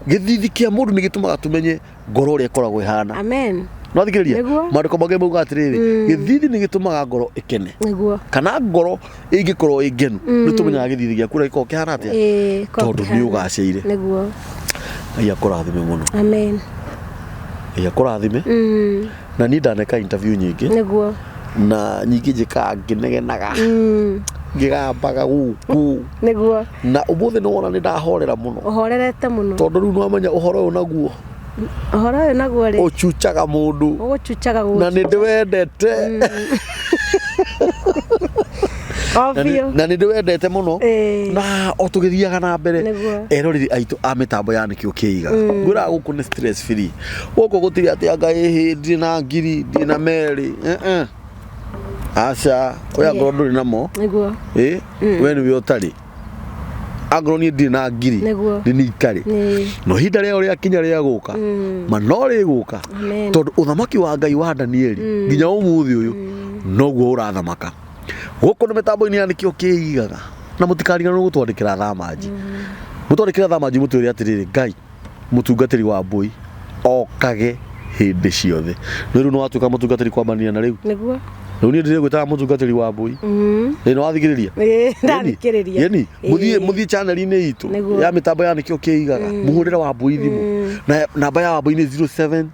gĩthithi kĩa mũndũ nĩ gĩtũmaga tũmenye ngoro ũrĩa ĩkoragwo ĩhana. Amen. Nĩwathikĩrĩria? Nĩguo. Maandĩko mangĩ mauga atĩrĩrĩ, gĩthithi nĩ gĩtũmaga ngoro ĩkene. Nĩguo. Kana ngoro ĩngĩkorwo ĩ ngenu, nĩ tũmenyaga gĩthithi gĩaku ũrĩa gĩkoragwo kĩhana atĩa? Ĩĩ, korwo Tondũ nĩ kĩhana. ũgacĩire. Nĩguo. Ngai akũrathime mũno. Amen. Ngai akũrathime. Na niĩ ndaneka interview nyingĩ. Nĩguo. Na nyingĩ njĩkaga ngĩnegenaga. Ngĩgambaga gũkũ. Nĩguo. Na ũmũthĩ nĩ wona nĩ ndahorera mũno. Ũhorerete mũno. Tondũ rĩu nĩwamenya ũhoro ũyũ naguo. Ũhoro ũyũ naguo rĩ. Ũchuchaga mũndũ. Ũgũchuchaga gũkũ. Na nĩ ndĩwendete. O biũ. Na nĩ ndĩwendete mũno. Na o tũgĩthiaga na mbere, Nĩguo. eroreri aitũ a mĩtambo ya Nĩkĩo Kĩiga. Ngwĩraga gũkũ nĩ stress free. Gũkũ gũtirĩ atĩ anga ĩhĩ ndirĩ na ngiri, ndirĩ na merĩ. Aca, we angorwo ndũrĩ namo. Nĩguo. Ĩ, we nĩwe ũtarĩ. Angorwo niĩ ndirĩ na ngiri, Nĩguo. nĩ niĩ itarĩ. Nĩ. No ihinda rĩao rĩakinya rĩa gũka, ma no rĩgũka. Amen. Tondũ ũthamaki wa Ngai wa Danieli nginya ũmũthĩ ũyũ noguo ũrathamaka. Gũkũ nĩ mĩtambo-inĩ ya Nĩkĩo Kĩigaga. Na mũtikariganĩrwo gũtwandĩkĩra thamanji. Mũtwandĩkĩra thamanji mũtwĩre atĩrĩrĩ, Ngai mũtungatĩri wa Mbũi okage hĩndĩ ciothe. Nĩ rĩu nĩwatuĩka mũtungatĩri kwambania na rĩu. Nĩguo. Rĩu niĩ ndĩrĩgwĩtaga mũtungatĩri wa Mbũi. Ĩ nĩwathikĩrĩria? Ĩ, ndathikĩrĩria. Yeni, mũthiĩ mũthiĩ channel-inĩ itũ Nĩguo. ya mĩtambo ya Nĩkĩo Kĩigaga. Mũhũrĩre Wambũi thimũ. Na namba ya Wambũi nĩ 07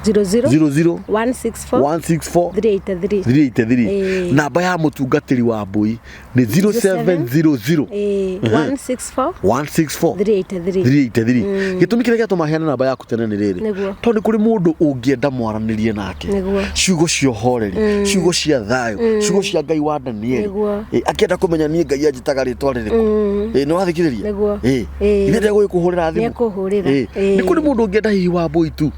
00 00 164 164 383. 383. Ĩĩ. Namba ya mũtungatĩri wa Mbũi nĩ 0700 Ĩĩ, 164 164 383. 383. Gĩtũmi kĩrĩa gĩatũma heane namba yaku tene nĩ rĩrĩ, Nĩguo. tondũ nĩ kũrĩ mũndũ ũngĩenda mwaranĩrie nake. Nĩguo. Ciugo cia ũhoreri, ciugo cia thayũ, ciugo cia Ngai wa Danieli. Nĩguo. Ĩ, akĩenda kũmenya niĩ Ngai anjĩtaga rĩtwa rĩrĩkũ. Ĩ, nĩ wathikĩrĩria? Nĩguo. Ĩ, Ĩ. ithe ndegũgĩkũhũrĩra thimũ. Nĩekũhũrĩra. Ĩ, Ĩ. nĩ kũrĩ mũndũ ũngĩenda hihi Wambũi tu.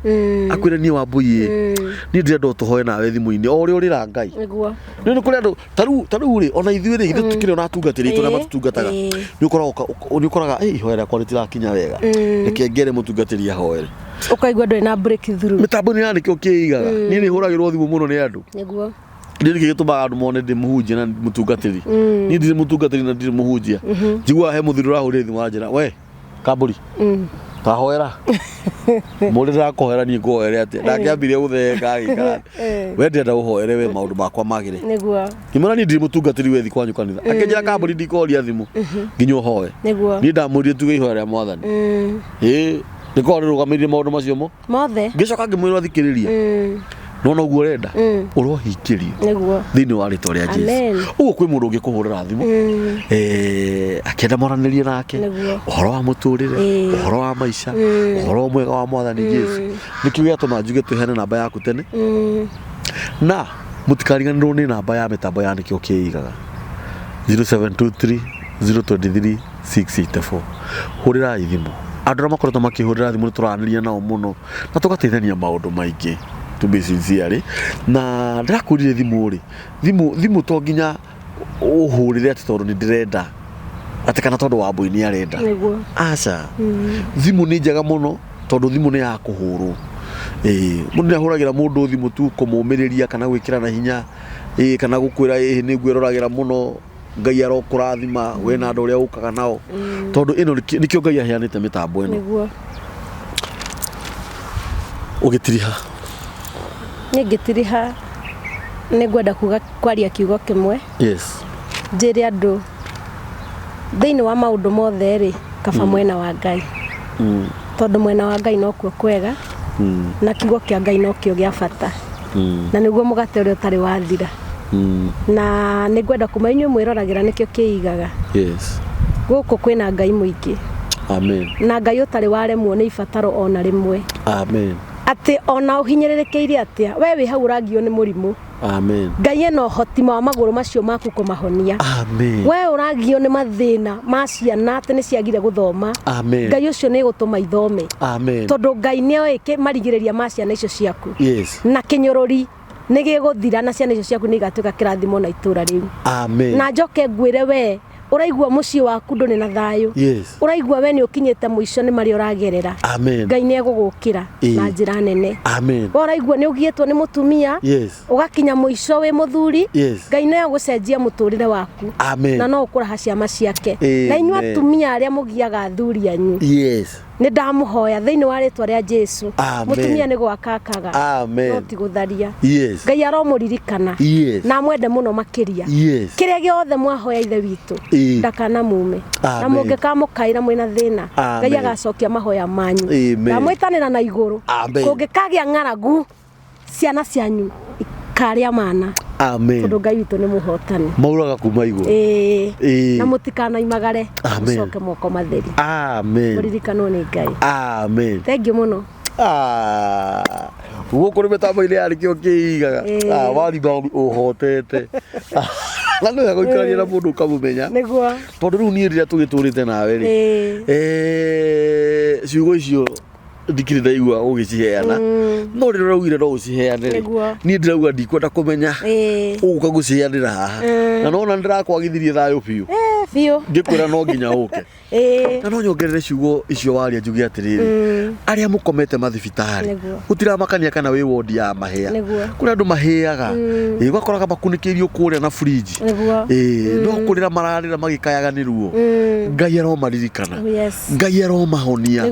Akwĩre niĩ Wambũi ĩ, niĩ ndĩrenda ũtũhoe nawe thimũ-inĩ o ũrĩa ũrĩra Ngai. Nĩguo. Nĩ nĩ kũrĩ andũ ta rĩu rĩ, ona ithuĩ rĩ, ithuĩ tũkĩrĩ ona atungatĩri aitũ arĩa matũtungataga. Nĩ ũkoraga nĩ ũkoraga, ĩ, ihoya rĩakwa rĩtirakinya wega. Reke ngere mũtungatĩri ahoere. Ũkaigua ndũrĩ na breakthrough. Mĩtambo-inĩ ya Nĩkĩo Kĩigaga. Niĩ nĩ hũragĩrwo thimũ mũno nĩ andũ. Nĩguo. Nĩ nĩkĩ gĩtũmaga andũ mone ndĩ mũhunjia na mũtungatĩri. Niĩ ndirĩ mũtungatĩri na ndirĩ mũhunjia. Njiguaga he mũthuri ũrahũrire thimũ anjĩra, we Kambũri, tahoera. Mũrĩ ndĩrakũhoera niĩ ngũhoere atĩa? Ndakĩambire gũtheka agĩikara. We ndĩrenda ũhoere we maũndũ makwa magĩre. Nĩguo. Ngĩmwĩra niĩ ndirĩ mũtungatĩri we thi kwanyu kanitha. Akĩnjĩra Kambũri ndikoria thimũ nginya ũhoe. Nĩguo. Niĩ ndamwĩrire tuge ihoya rĩa Mwathani. Ĩĩ, nĩkorwo rĩrũgamĩrĩire maũndũ macio mo. Mothe. Ngĩcoka ngĩmwĩra thikĩrĩria. Nona ũguo ũrenda, ũrohingĩrio. Nĩguo. Thĩinĩ wa rĩtwa rĩa Jesu. Amen. Ũguo kwĩ mũndũ ũngĩkũhũrĩra thimũ, akĩenda mwaranĩrie nake, Nĩguo. ũhoro wa mũtũrĩre, ũhoro wa maica, ũhoro mwega wa Mwathani Jesu. Nĩkĩo gĩatũma njuge tũheane namba yaku tene. Na mũtikariganĩrwo nĩ namba ya mĩtambo ya Nĩkĩo Kĩigaga. 0723 023 684. Hũrĩrai thimũ. Andũ arĩa makoretwo makĩhũrĩra thimũ nĩ tũraranĩria nao mũno na tũgateithania maũndũ maingĩ, to be sincere. Na ndĩrakwĩrire thimũ rĩ, thimũ to nginya Ũhũrĩre atĩ tondũ nĩ ndĩrenda atĩ kana tondũ Wambũi nĩ arenda. Nĩguo. Aca, thimũ nĩ njega mũno tondũ thimũ nĩ ya kũhũrwo. Ĩĩ, mũndũ nĩ ahũragĩra mũndũ thimũ tu kũmũmĩrĩria kana gwĩkĩra na hinya, ĩĩ, kana gũkwĩra ĩĩ nĩ ngwĩroragĩra mũno, Ngai arokũrathima we na andũ arĩa ũkaga nao, tondũ ĩno nĩkĩo Ngai aheanĩte mĩtambo ĩno. Nĩguo. Ũgĩtiriha. Niĩ ngĩtiriha nĩ ngwenda kuga kwaria kiugo kĩmwe. Njĩre andũ thĩinĩ wa maũndũ mothe rĩ, kaba mwena wa Ngai, tondũ mwena wa Ngai nokuo kwega, na kiugo kĩa Ngai nokĩo gĩa bata, na nĩguo mũgate ũrĩa ũtarĩ wathira. Na nĩ ngwenda kuma inyuĩ mwĩroragĩra nĩkĩo kĩigaga. Gũkũ kwĩna Ngai mũingĩ. Amen. Na Ngai ũtarĩ waremwo nĩ ibataro ona rĩmwe. Amen. Atĩ ona ũhinyĩrĩrĩkĩire atĩa, we wĩ hau ũrangio nĩ mũrimũ. Amen. Ngai ena ũhoti wa magũrũ macio maku kũmahonia. Amen. We ũragio nĩ mathĩna ma ciana atĩ nĩ ciagire gũthoma. Amen. Ngai ũcio nĩ gũtũma ithome. Amen. Tondũ Ngai nĩ oĩ marigĩrĩria ma ciana icio ciaku. Yes. Na kĩnyũrũri nĩ gĩgũthira na ciana icio ciaku nĩ igatuĩka kĩrathimo na itũra rĩu. Amen. Na njoke ngwĩre we ũraigua mũciĩ waku ndũrĩ na thayũ. Yes. Ũraigua we nĩ ũkinyĩte mũico nĩ marĩa ũragerera. Amen. Ngai nĩ egũgũkĩra na njĩra nene. Amen. We ũraigua nĩ ũgiĩtwo nĩ mũtumia. Yes. Ũgakinya mũico wĩ mũthuri. Yes. Ngai nĩ egũcenjia mũtũrĩre waku. Amen. Na no ũkũraha ciama ciake. Na inyuĩ atumia arĩa mũgiaga athuri anyu. Yes. Nĩ ndamũhoya thĩinĩ wa rĩtwa rĩa Jesu. Amen. Mũtumia nĩ gwaka akaga. Amen. No ti gũtharia. Yes. Ngai aromũririkana. Yes. Na amwende mũno makĩria. Yes. Kĩrĩa gĩothe mwahoya Ithe witũ. Ndakanamume. Na mũngĩkamũkaĩra mwĩna thĩna, Ngai agacokia mahoya manyu. Ndamwĩtanĩra na igũrũ. Kũngĩkagĩa ng'aragu, ciana cianyu ikarĩa mana. Amen. Tondũ Ngai witũ nĩ mũhotani. Mauraga kuma igũrũ. Ĩĩ. Na mũtikanaimagare. Mũcoke moko matheri. Amen. Mũririkanwo nĩ Ngai. Amen. Thank you mũno. Gũkũ nĩ mĩtambo-inĩ ya nĩkĩo kĩigaga. Waribani ũhotete. Na nĩ wega gũikarania na mũndũ ũkamũmenya. Nĩguo. Tondũ rĩu niĩ rĩrĩa tũgĩtũrĩte nawe rĩ. Ciugo icio ndikĩrĩ ndaigua ũgĩciheana, no rĩrĩa ũraugire no ũciheane rĩ, niĩ ndĩrauga ndikwenda kũmenya ũgũka gũciheanĩra haha, na nona ndĩrakwagithirie thayũ biũ. Biũ. Ngĩkwĩra no nginya ũke. Na no nyongerere ciugo icio waria njuge atĩrĩrĩ, arĩa mũkomete mathibitarĩ, gũtiramakania kana wĩ wondi ya mahĩa, kũrĩ andũ mahĩaga, ũgakoraga makunĩkĩirio kũrĩa na fridge, no kũrĩra mararĩra magĩkayaga nĩ ruo. Ngai aromaririkana. Ngai aromahonia.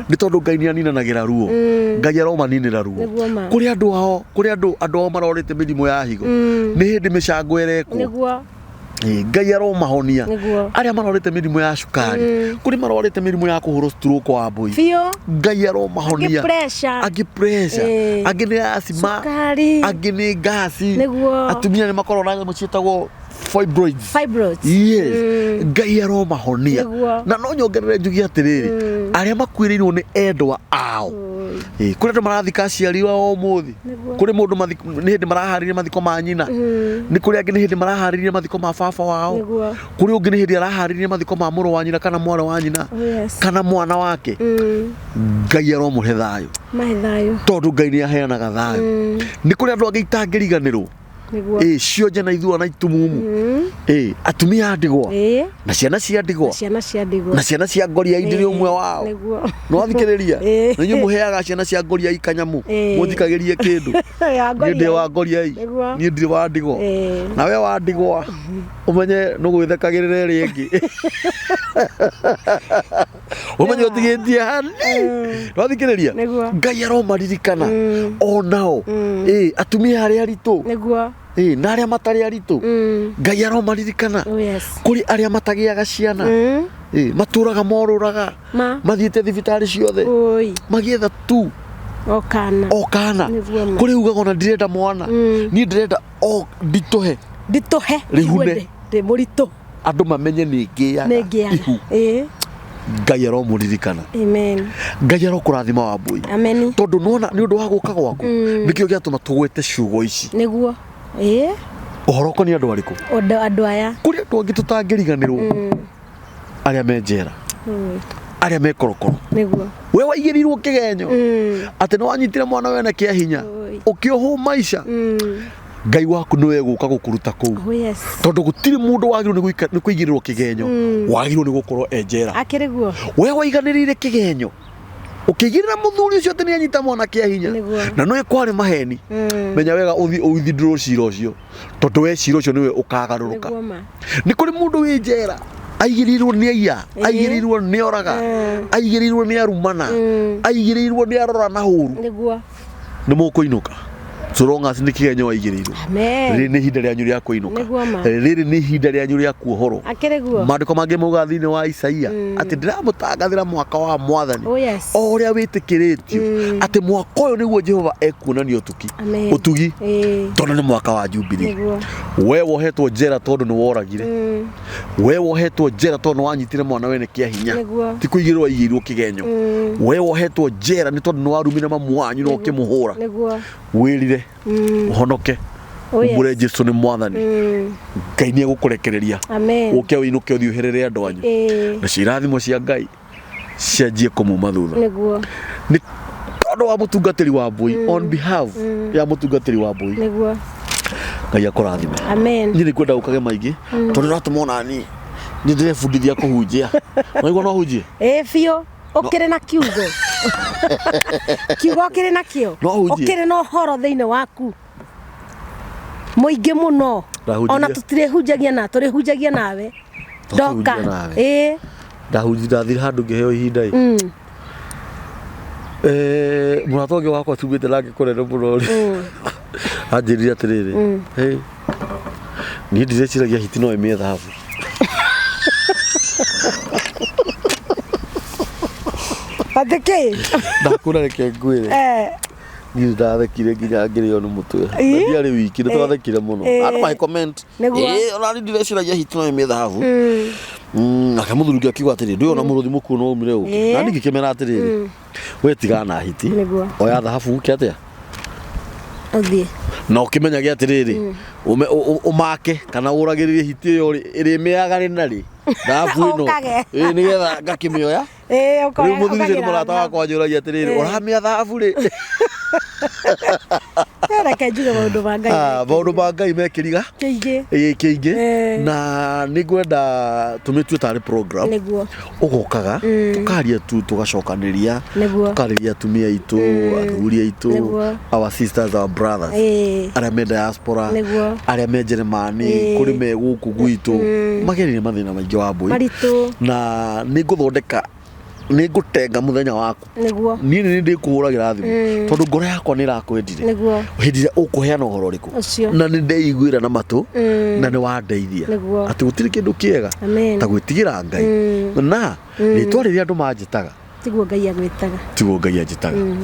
Nĩ tondũ Ngai nĩ aninanagĩra ruo. Ngai aromaninĩra ruo. Kũrĩ andũ ao, kũrĩ andũ andũ ao marorĩte mĩrimũ ya higo, nĩ hĩndĩ mĩcango ĩrekwo. Ngai aromahonia. Arĩa marorĩte mĩrimũ ya cukari, kũrĩ marorĩte mĩrimũ ya kũhũrwo stroke wa mbũi, Ngai aromahonia. Angĩ pressure, angĩ nĩ asthma, angĩ nĩ ngasi, atumia nĩ makoragwo na nyamũ ciĩtagwo fibroids. Fibroids. Yes. Ngai aromahonia. Na no nyongerere njuge atĩrĩrĩ, arĩa makuĩrĩirwo nĩ endwa ao, kũrĩ andũ marathika aciari ao ũmũthĩ, kũrĩ mũndũ nĩ hĩndĩ maraharĩria mathiko ma nyina, nĩ kũrĩ angĩ nĩ hĩndĩ maraharĩria mathiko ma baba wao, kũrĩ ũngĩ nĩ hĩndĩ araharĩria mathiko ma mũrũ wa nyina kana mwarĩ wa nyina, kana mwana wake. Ngai aromũhe thayũ, tondũ Ngai nĩ aheanaga thayũ. Nĩ kũrĩ andũ angĩ itangĩriganĩrwo, cionje na ithua na itumumu, atumia a ndigwa na ciana cia ndigwa, na ciana cia ngoriai, ndĩrĩ ũmwe wao. Nĩ wathikĩrĩria? Na inyuĩ mũheaga ciana cia ngoriai kanyamu, mũthikagĩrie kĩndũ. Niĩ ndĩ wa ngoriai, niĩ ndirĩ wa ndigwa. Na we wa ndigwa ũmenye nũgwĩthekagĩrĩra ĩrĩa ĩngĩ, ũmenye ũtigĩtie hani. Nĩwathikĩrĩria? Ngai aromaririkana onao, atumia arĩa aritũ, na arĩa matarĩ aritũ, Ngai aromaririkana. Kũrĩ arĩa matagĩaga ciana, matũraga morũraga, mathiĩte thibitarĩ ciothe magĩetha tu o kana. Kũrĩ ugaga ona ndirenda mwana, niĩ ndĩrenda o nditũhe, nditũhe rĩhune, ndĩ mũritũ, andũ mamenye nĩ ngĩaga ihu. Ngai aromũririkana. Amen. Ngai arokũrathima Wambũi. Amen. Tondũ nona nĩ ũndũ wa gũka gwaku nĩkĩo gĩatũma tũgwete ciugo ici. Nĩguo. Ũhoro ũkoniĩ andũ arĩkũ? Andũ aya. Kũrĩ andũ angĩ tũtangĩriganĩrwo, arĩa me njera, arĩa me korokoro. Nĩguo. We waigĩrĩirwo kĩgenyo atĩ nĩ wanyitire mwana wene kĩa hinya, ũkĩohwo maica. Ngai waku nĩwe egũka gũkũruta kũu. Oh yes. Tondũ gũtirĩ mũndũ wagĩrĩirwo nĩ kũigĩrĩrwo kĩgenyo wagĩrĩirwo nĩ gũkorwo e njera. Akĩrĩ guo. We waiganĩrĩire kĩgenyo ũkĩigĩrĩra mũthuri ũcio atĩ nĩanyita mwana kĩa hinya. Nĩguo. Na nĩũĩ kwarĩ maheni. Menya wega ũthiĩ ũithindũrwo cira ũcio, tondũ we cira ũcio nĩwe ũkagarũrũka. Nĩguo ma. Nĩ kũrĩ mũndũ wĩ njera aigĩrĩirwo nĩ aiya, aigĩrĩirwo nĩ oraga, aigĩrĩirwo nĩ arumana, aigĩrĩirwo nĩ arora na hũru. Nĩguo. Nĩ mũkũinũka so long as nĩ kĩgenyo waigĩrĩirwo. Amen. Rĩrĩ nĩ ihinda rĩanyu rĩa kũinũka. Nĩguo ma. Rĩrĩ nĩ ihinda rĩanyu rĩa kuohorwo. Akĩrĩ guo. Maandĩko mangĩ maugaga thĩinĩ wa Isaia atĩ ndĩramũtangathĩra mwaka wa mwathani Oh yes. o ũrĩa wĩtĩkĩrĩtio, atĩ mwaka ũyũ nĩguo Jehova ekuonania ũtugi. Amen. Ũtugi Ĩĩ. tondũ nĩ mwaka wa Jubilee. Nĩguo. We wohetwo njera tondũ nĩ woragire, we wohetwo njera tondũ nĩ wanyitire mwana wene kĩa hinya. Nĩguo. Ti kũigĩrĩrwo aigĩirwo kĩgenyo. We wohetwo njera nĩ tondũ nĩ warumire mamu wanyu na ũkĩmũhũra. Nĩguo. Wĩrire, ũhonoke, Oh yes. umbũre Jesu nĩ mwathani. Ngai nĩ egũkũrekereria. Amen. Ũke ũinũke ũthiĩ ũherere andũ anyu. Ĩĩ. Nacio irathimo cia Ngai cianjie kũmuma thutha. Nĩguo. Nĩ tondũ wa mũtungatĩri wa Mbui, on behalf ya mũtungatĩri wa Mbui, Nĩguo. Ngai akũrathime. Amen. Niĩ nĩ kwenda ũkage maingĩ tondũ ũratũma ona niĩ nĩ ndĩrebundithia kũhunjia. Waigua no hunjie? Ĩĩ biũ. Ũkĩrĩ na kiugo. Kiugo ũkĩrĩ nakĩo. No hunjie. Ũkĩrĩ na ũhoro thĩinĩ waku mũingĩ mũno. Ndahunjirie. Ona tũtirĩhunjagia na tũrĩhunjagia nawe. Tũkĩhunjia Ndoka. nawe. Ĩĩ. Ndahunjia, ndathire handũ ngĩheo ihinda ĩ. Mũrata ũngĩ wakwa tumĩte nake kũnene mũno rĩ, anjĩrire atĩrĩrĩ, "Hey, niĩ ndireciiragia hiti no ĩmĩe thahabu." Atĩ kĩ? Ndakwĩra reke ngwĩre. Niĩ nĩ ndathekire nginya ngĩrĩo nĩ mũtwe. Na ndiarĩ wiki, nĩ twathekire mũno. Andũ magĩ comment. Nĩguo. Ĩĩ, ona niĩ ndireciiragia hiti no ĩmĩe thahabu. Nake mũthuri ũngĩ akiuga atĩrĩ, ndũĩ ona mũrũthi mũkuũ no umire ũkĩ. Na niĩ ngĩkĩmera atĩrĩrĩ, we tigana na hiti. Nĩguo. Oya thahabu ũke atĩa? Ũthiĩ. Na ũkĩmenyage atĩrĩrĩ, ũmake kana ũragĩrĩrie hiti ĩyo rĩ, ĩrĩmĩaga rĩ na rĩ thahabu ĩno. Ũkage. Ĩĩ, nĩgetha ngakĩmĩoya. Ĩĩ, ũkoya. Rĩu mũthuri ũcio nĩ ũkagĩra mũrata wakwa anjũragia atĩrĩrĩ, ũramĩa thahabu rĩ? Reke njuge maũndũ ma Ngai. Ah, maũndũ ma Ngai mekĩriga Kĩingĩ. Ĩĩ, kĩingĩ. Eh. Na nĩ ngwenda tũmĩtue tarĩ program. Nĩguo. Ũgokaga tũkaria tu, tũgacokanĩria, Nĩguo. tũkarĩria atumia aitũ, athuri aitũ, Nĩguo. our sisters, our brothers, Ĩĩ. arĩa me diaspora, Nĩguo. arĩa me Jeremani, kũrĩ me gũkũ gwitũ magereire mathĩna maingĩ wa Mbui. Maritũ. Na nĩ ngũthondeka, nĩ ngũtenga mũthenya waku. Nĩguo. Niĩ nĩ ndĩkũhũragĩra thimũ tondũ ngoro yakwa nĩ ĩrakwendire Nĩguo. hĩndĩ ĩrĩa ũkũheana ũhoro ũrĩkũ. Ũcio. Na nĩ ndeiguĩra na matũ na nĩ wandeithia Nĩguo. atĩ gũtirĩ kĩndũ kĩega Amen. ta gwĩtigĩra Ngai na rĩtwa rĩrĩa andũ manjĩtaga Tiguo Ngai agwĩtaga. Tiguo Ngai anjĩtaga.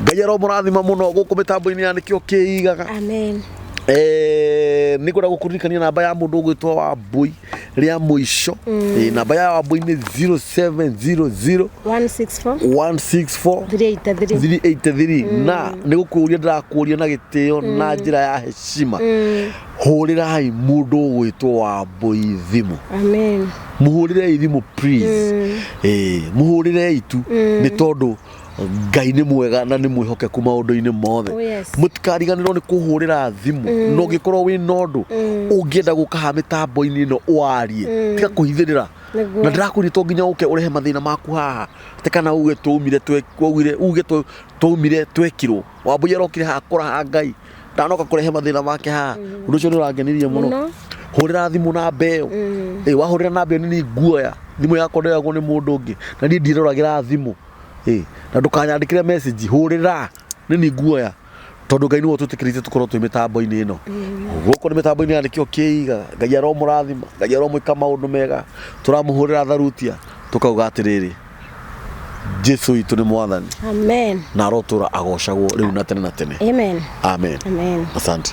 Ngai aromũrathima mũno gũkũ mĩtambo-inĩ ya nĩkĩo kĩigaga. Amen. Nĩ ngwenda gũkũririkania namba ya mũndũ ũgwĩtwo Wambui rĩa mũico. Namba ya Wambui nĩ 0700 164 164 383. 383. Na nĩ gũkũria ndĩrakũria na gĩtĩo na njĩra ya heshima, hũrĩrai mũndũ ũgwĩtwo Wambui thimũ. Amen. Mũhũrĩrei thimũ please. Mũhũrĩrei tu, nĩ tondũ Ngai nĩ mwega na nĩ mwĩhokeku maũndũ-inĩ mothe. Oh, yes. Mũtikariganĩrwo nĩ kũhũrĩra thimũ. Na ũngĩkorwo wĩ na ũndũ ũngĩenda gũka haha mĩtambo-inĩ ĩno warie, tiga kũhithĩrĩra. Nĩguo. Na ndĩrakũria to nginya ũke ũrehe mathĩna maku haha, atĩ kana uge twaumire twaugire uge twaumire twekirwo. Wambui arokire haha kũraha Ngai, ndanoka kũrehe mathĩna make haha. Ũndũ ũcio nĩ ũrangenirie mũno. Mũno. Hũrĩra thimũ namba ĩyo. Ĩ, wahũrĩra namba ĩyo nĩ nguoya thimũ yakwa, ndoyagwo nĩ mũndũ ũngĩ na niĩ ndiroragĩra thimũ. Ĩ, na ndũkanyandĩkĩre message, hũrĩra nĩ niĩ nguoya, tondũ Ngai nĩwe ũtwĩtĩkĩrĩtie tũkorwo twĩ mĩtambo-inĩ ĩno. Gũkũ nĩ mĩtambo-inĩ ya nĩkĩo kĩigaga. Ngai aromũrathima, Ngai aromwĩka maũndũ mega. Tũramũhũrĩra tharutia tũkauga atĩrĩrĩ, Jesu witũ nĩ mwathani. Amen. Na arotũra agocagwo rĩu na tene na tene. Amen. Amen. Amen. Asante.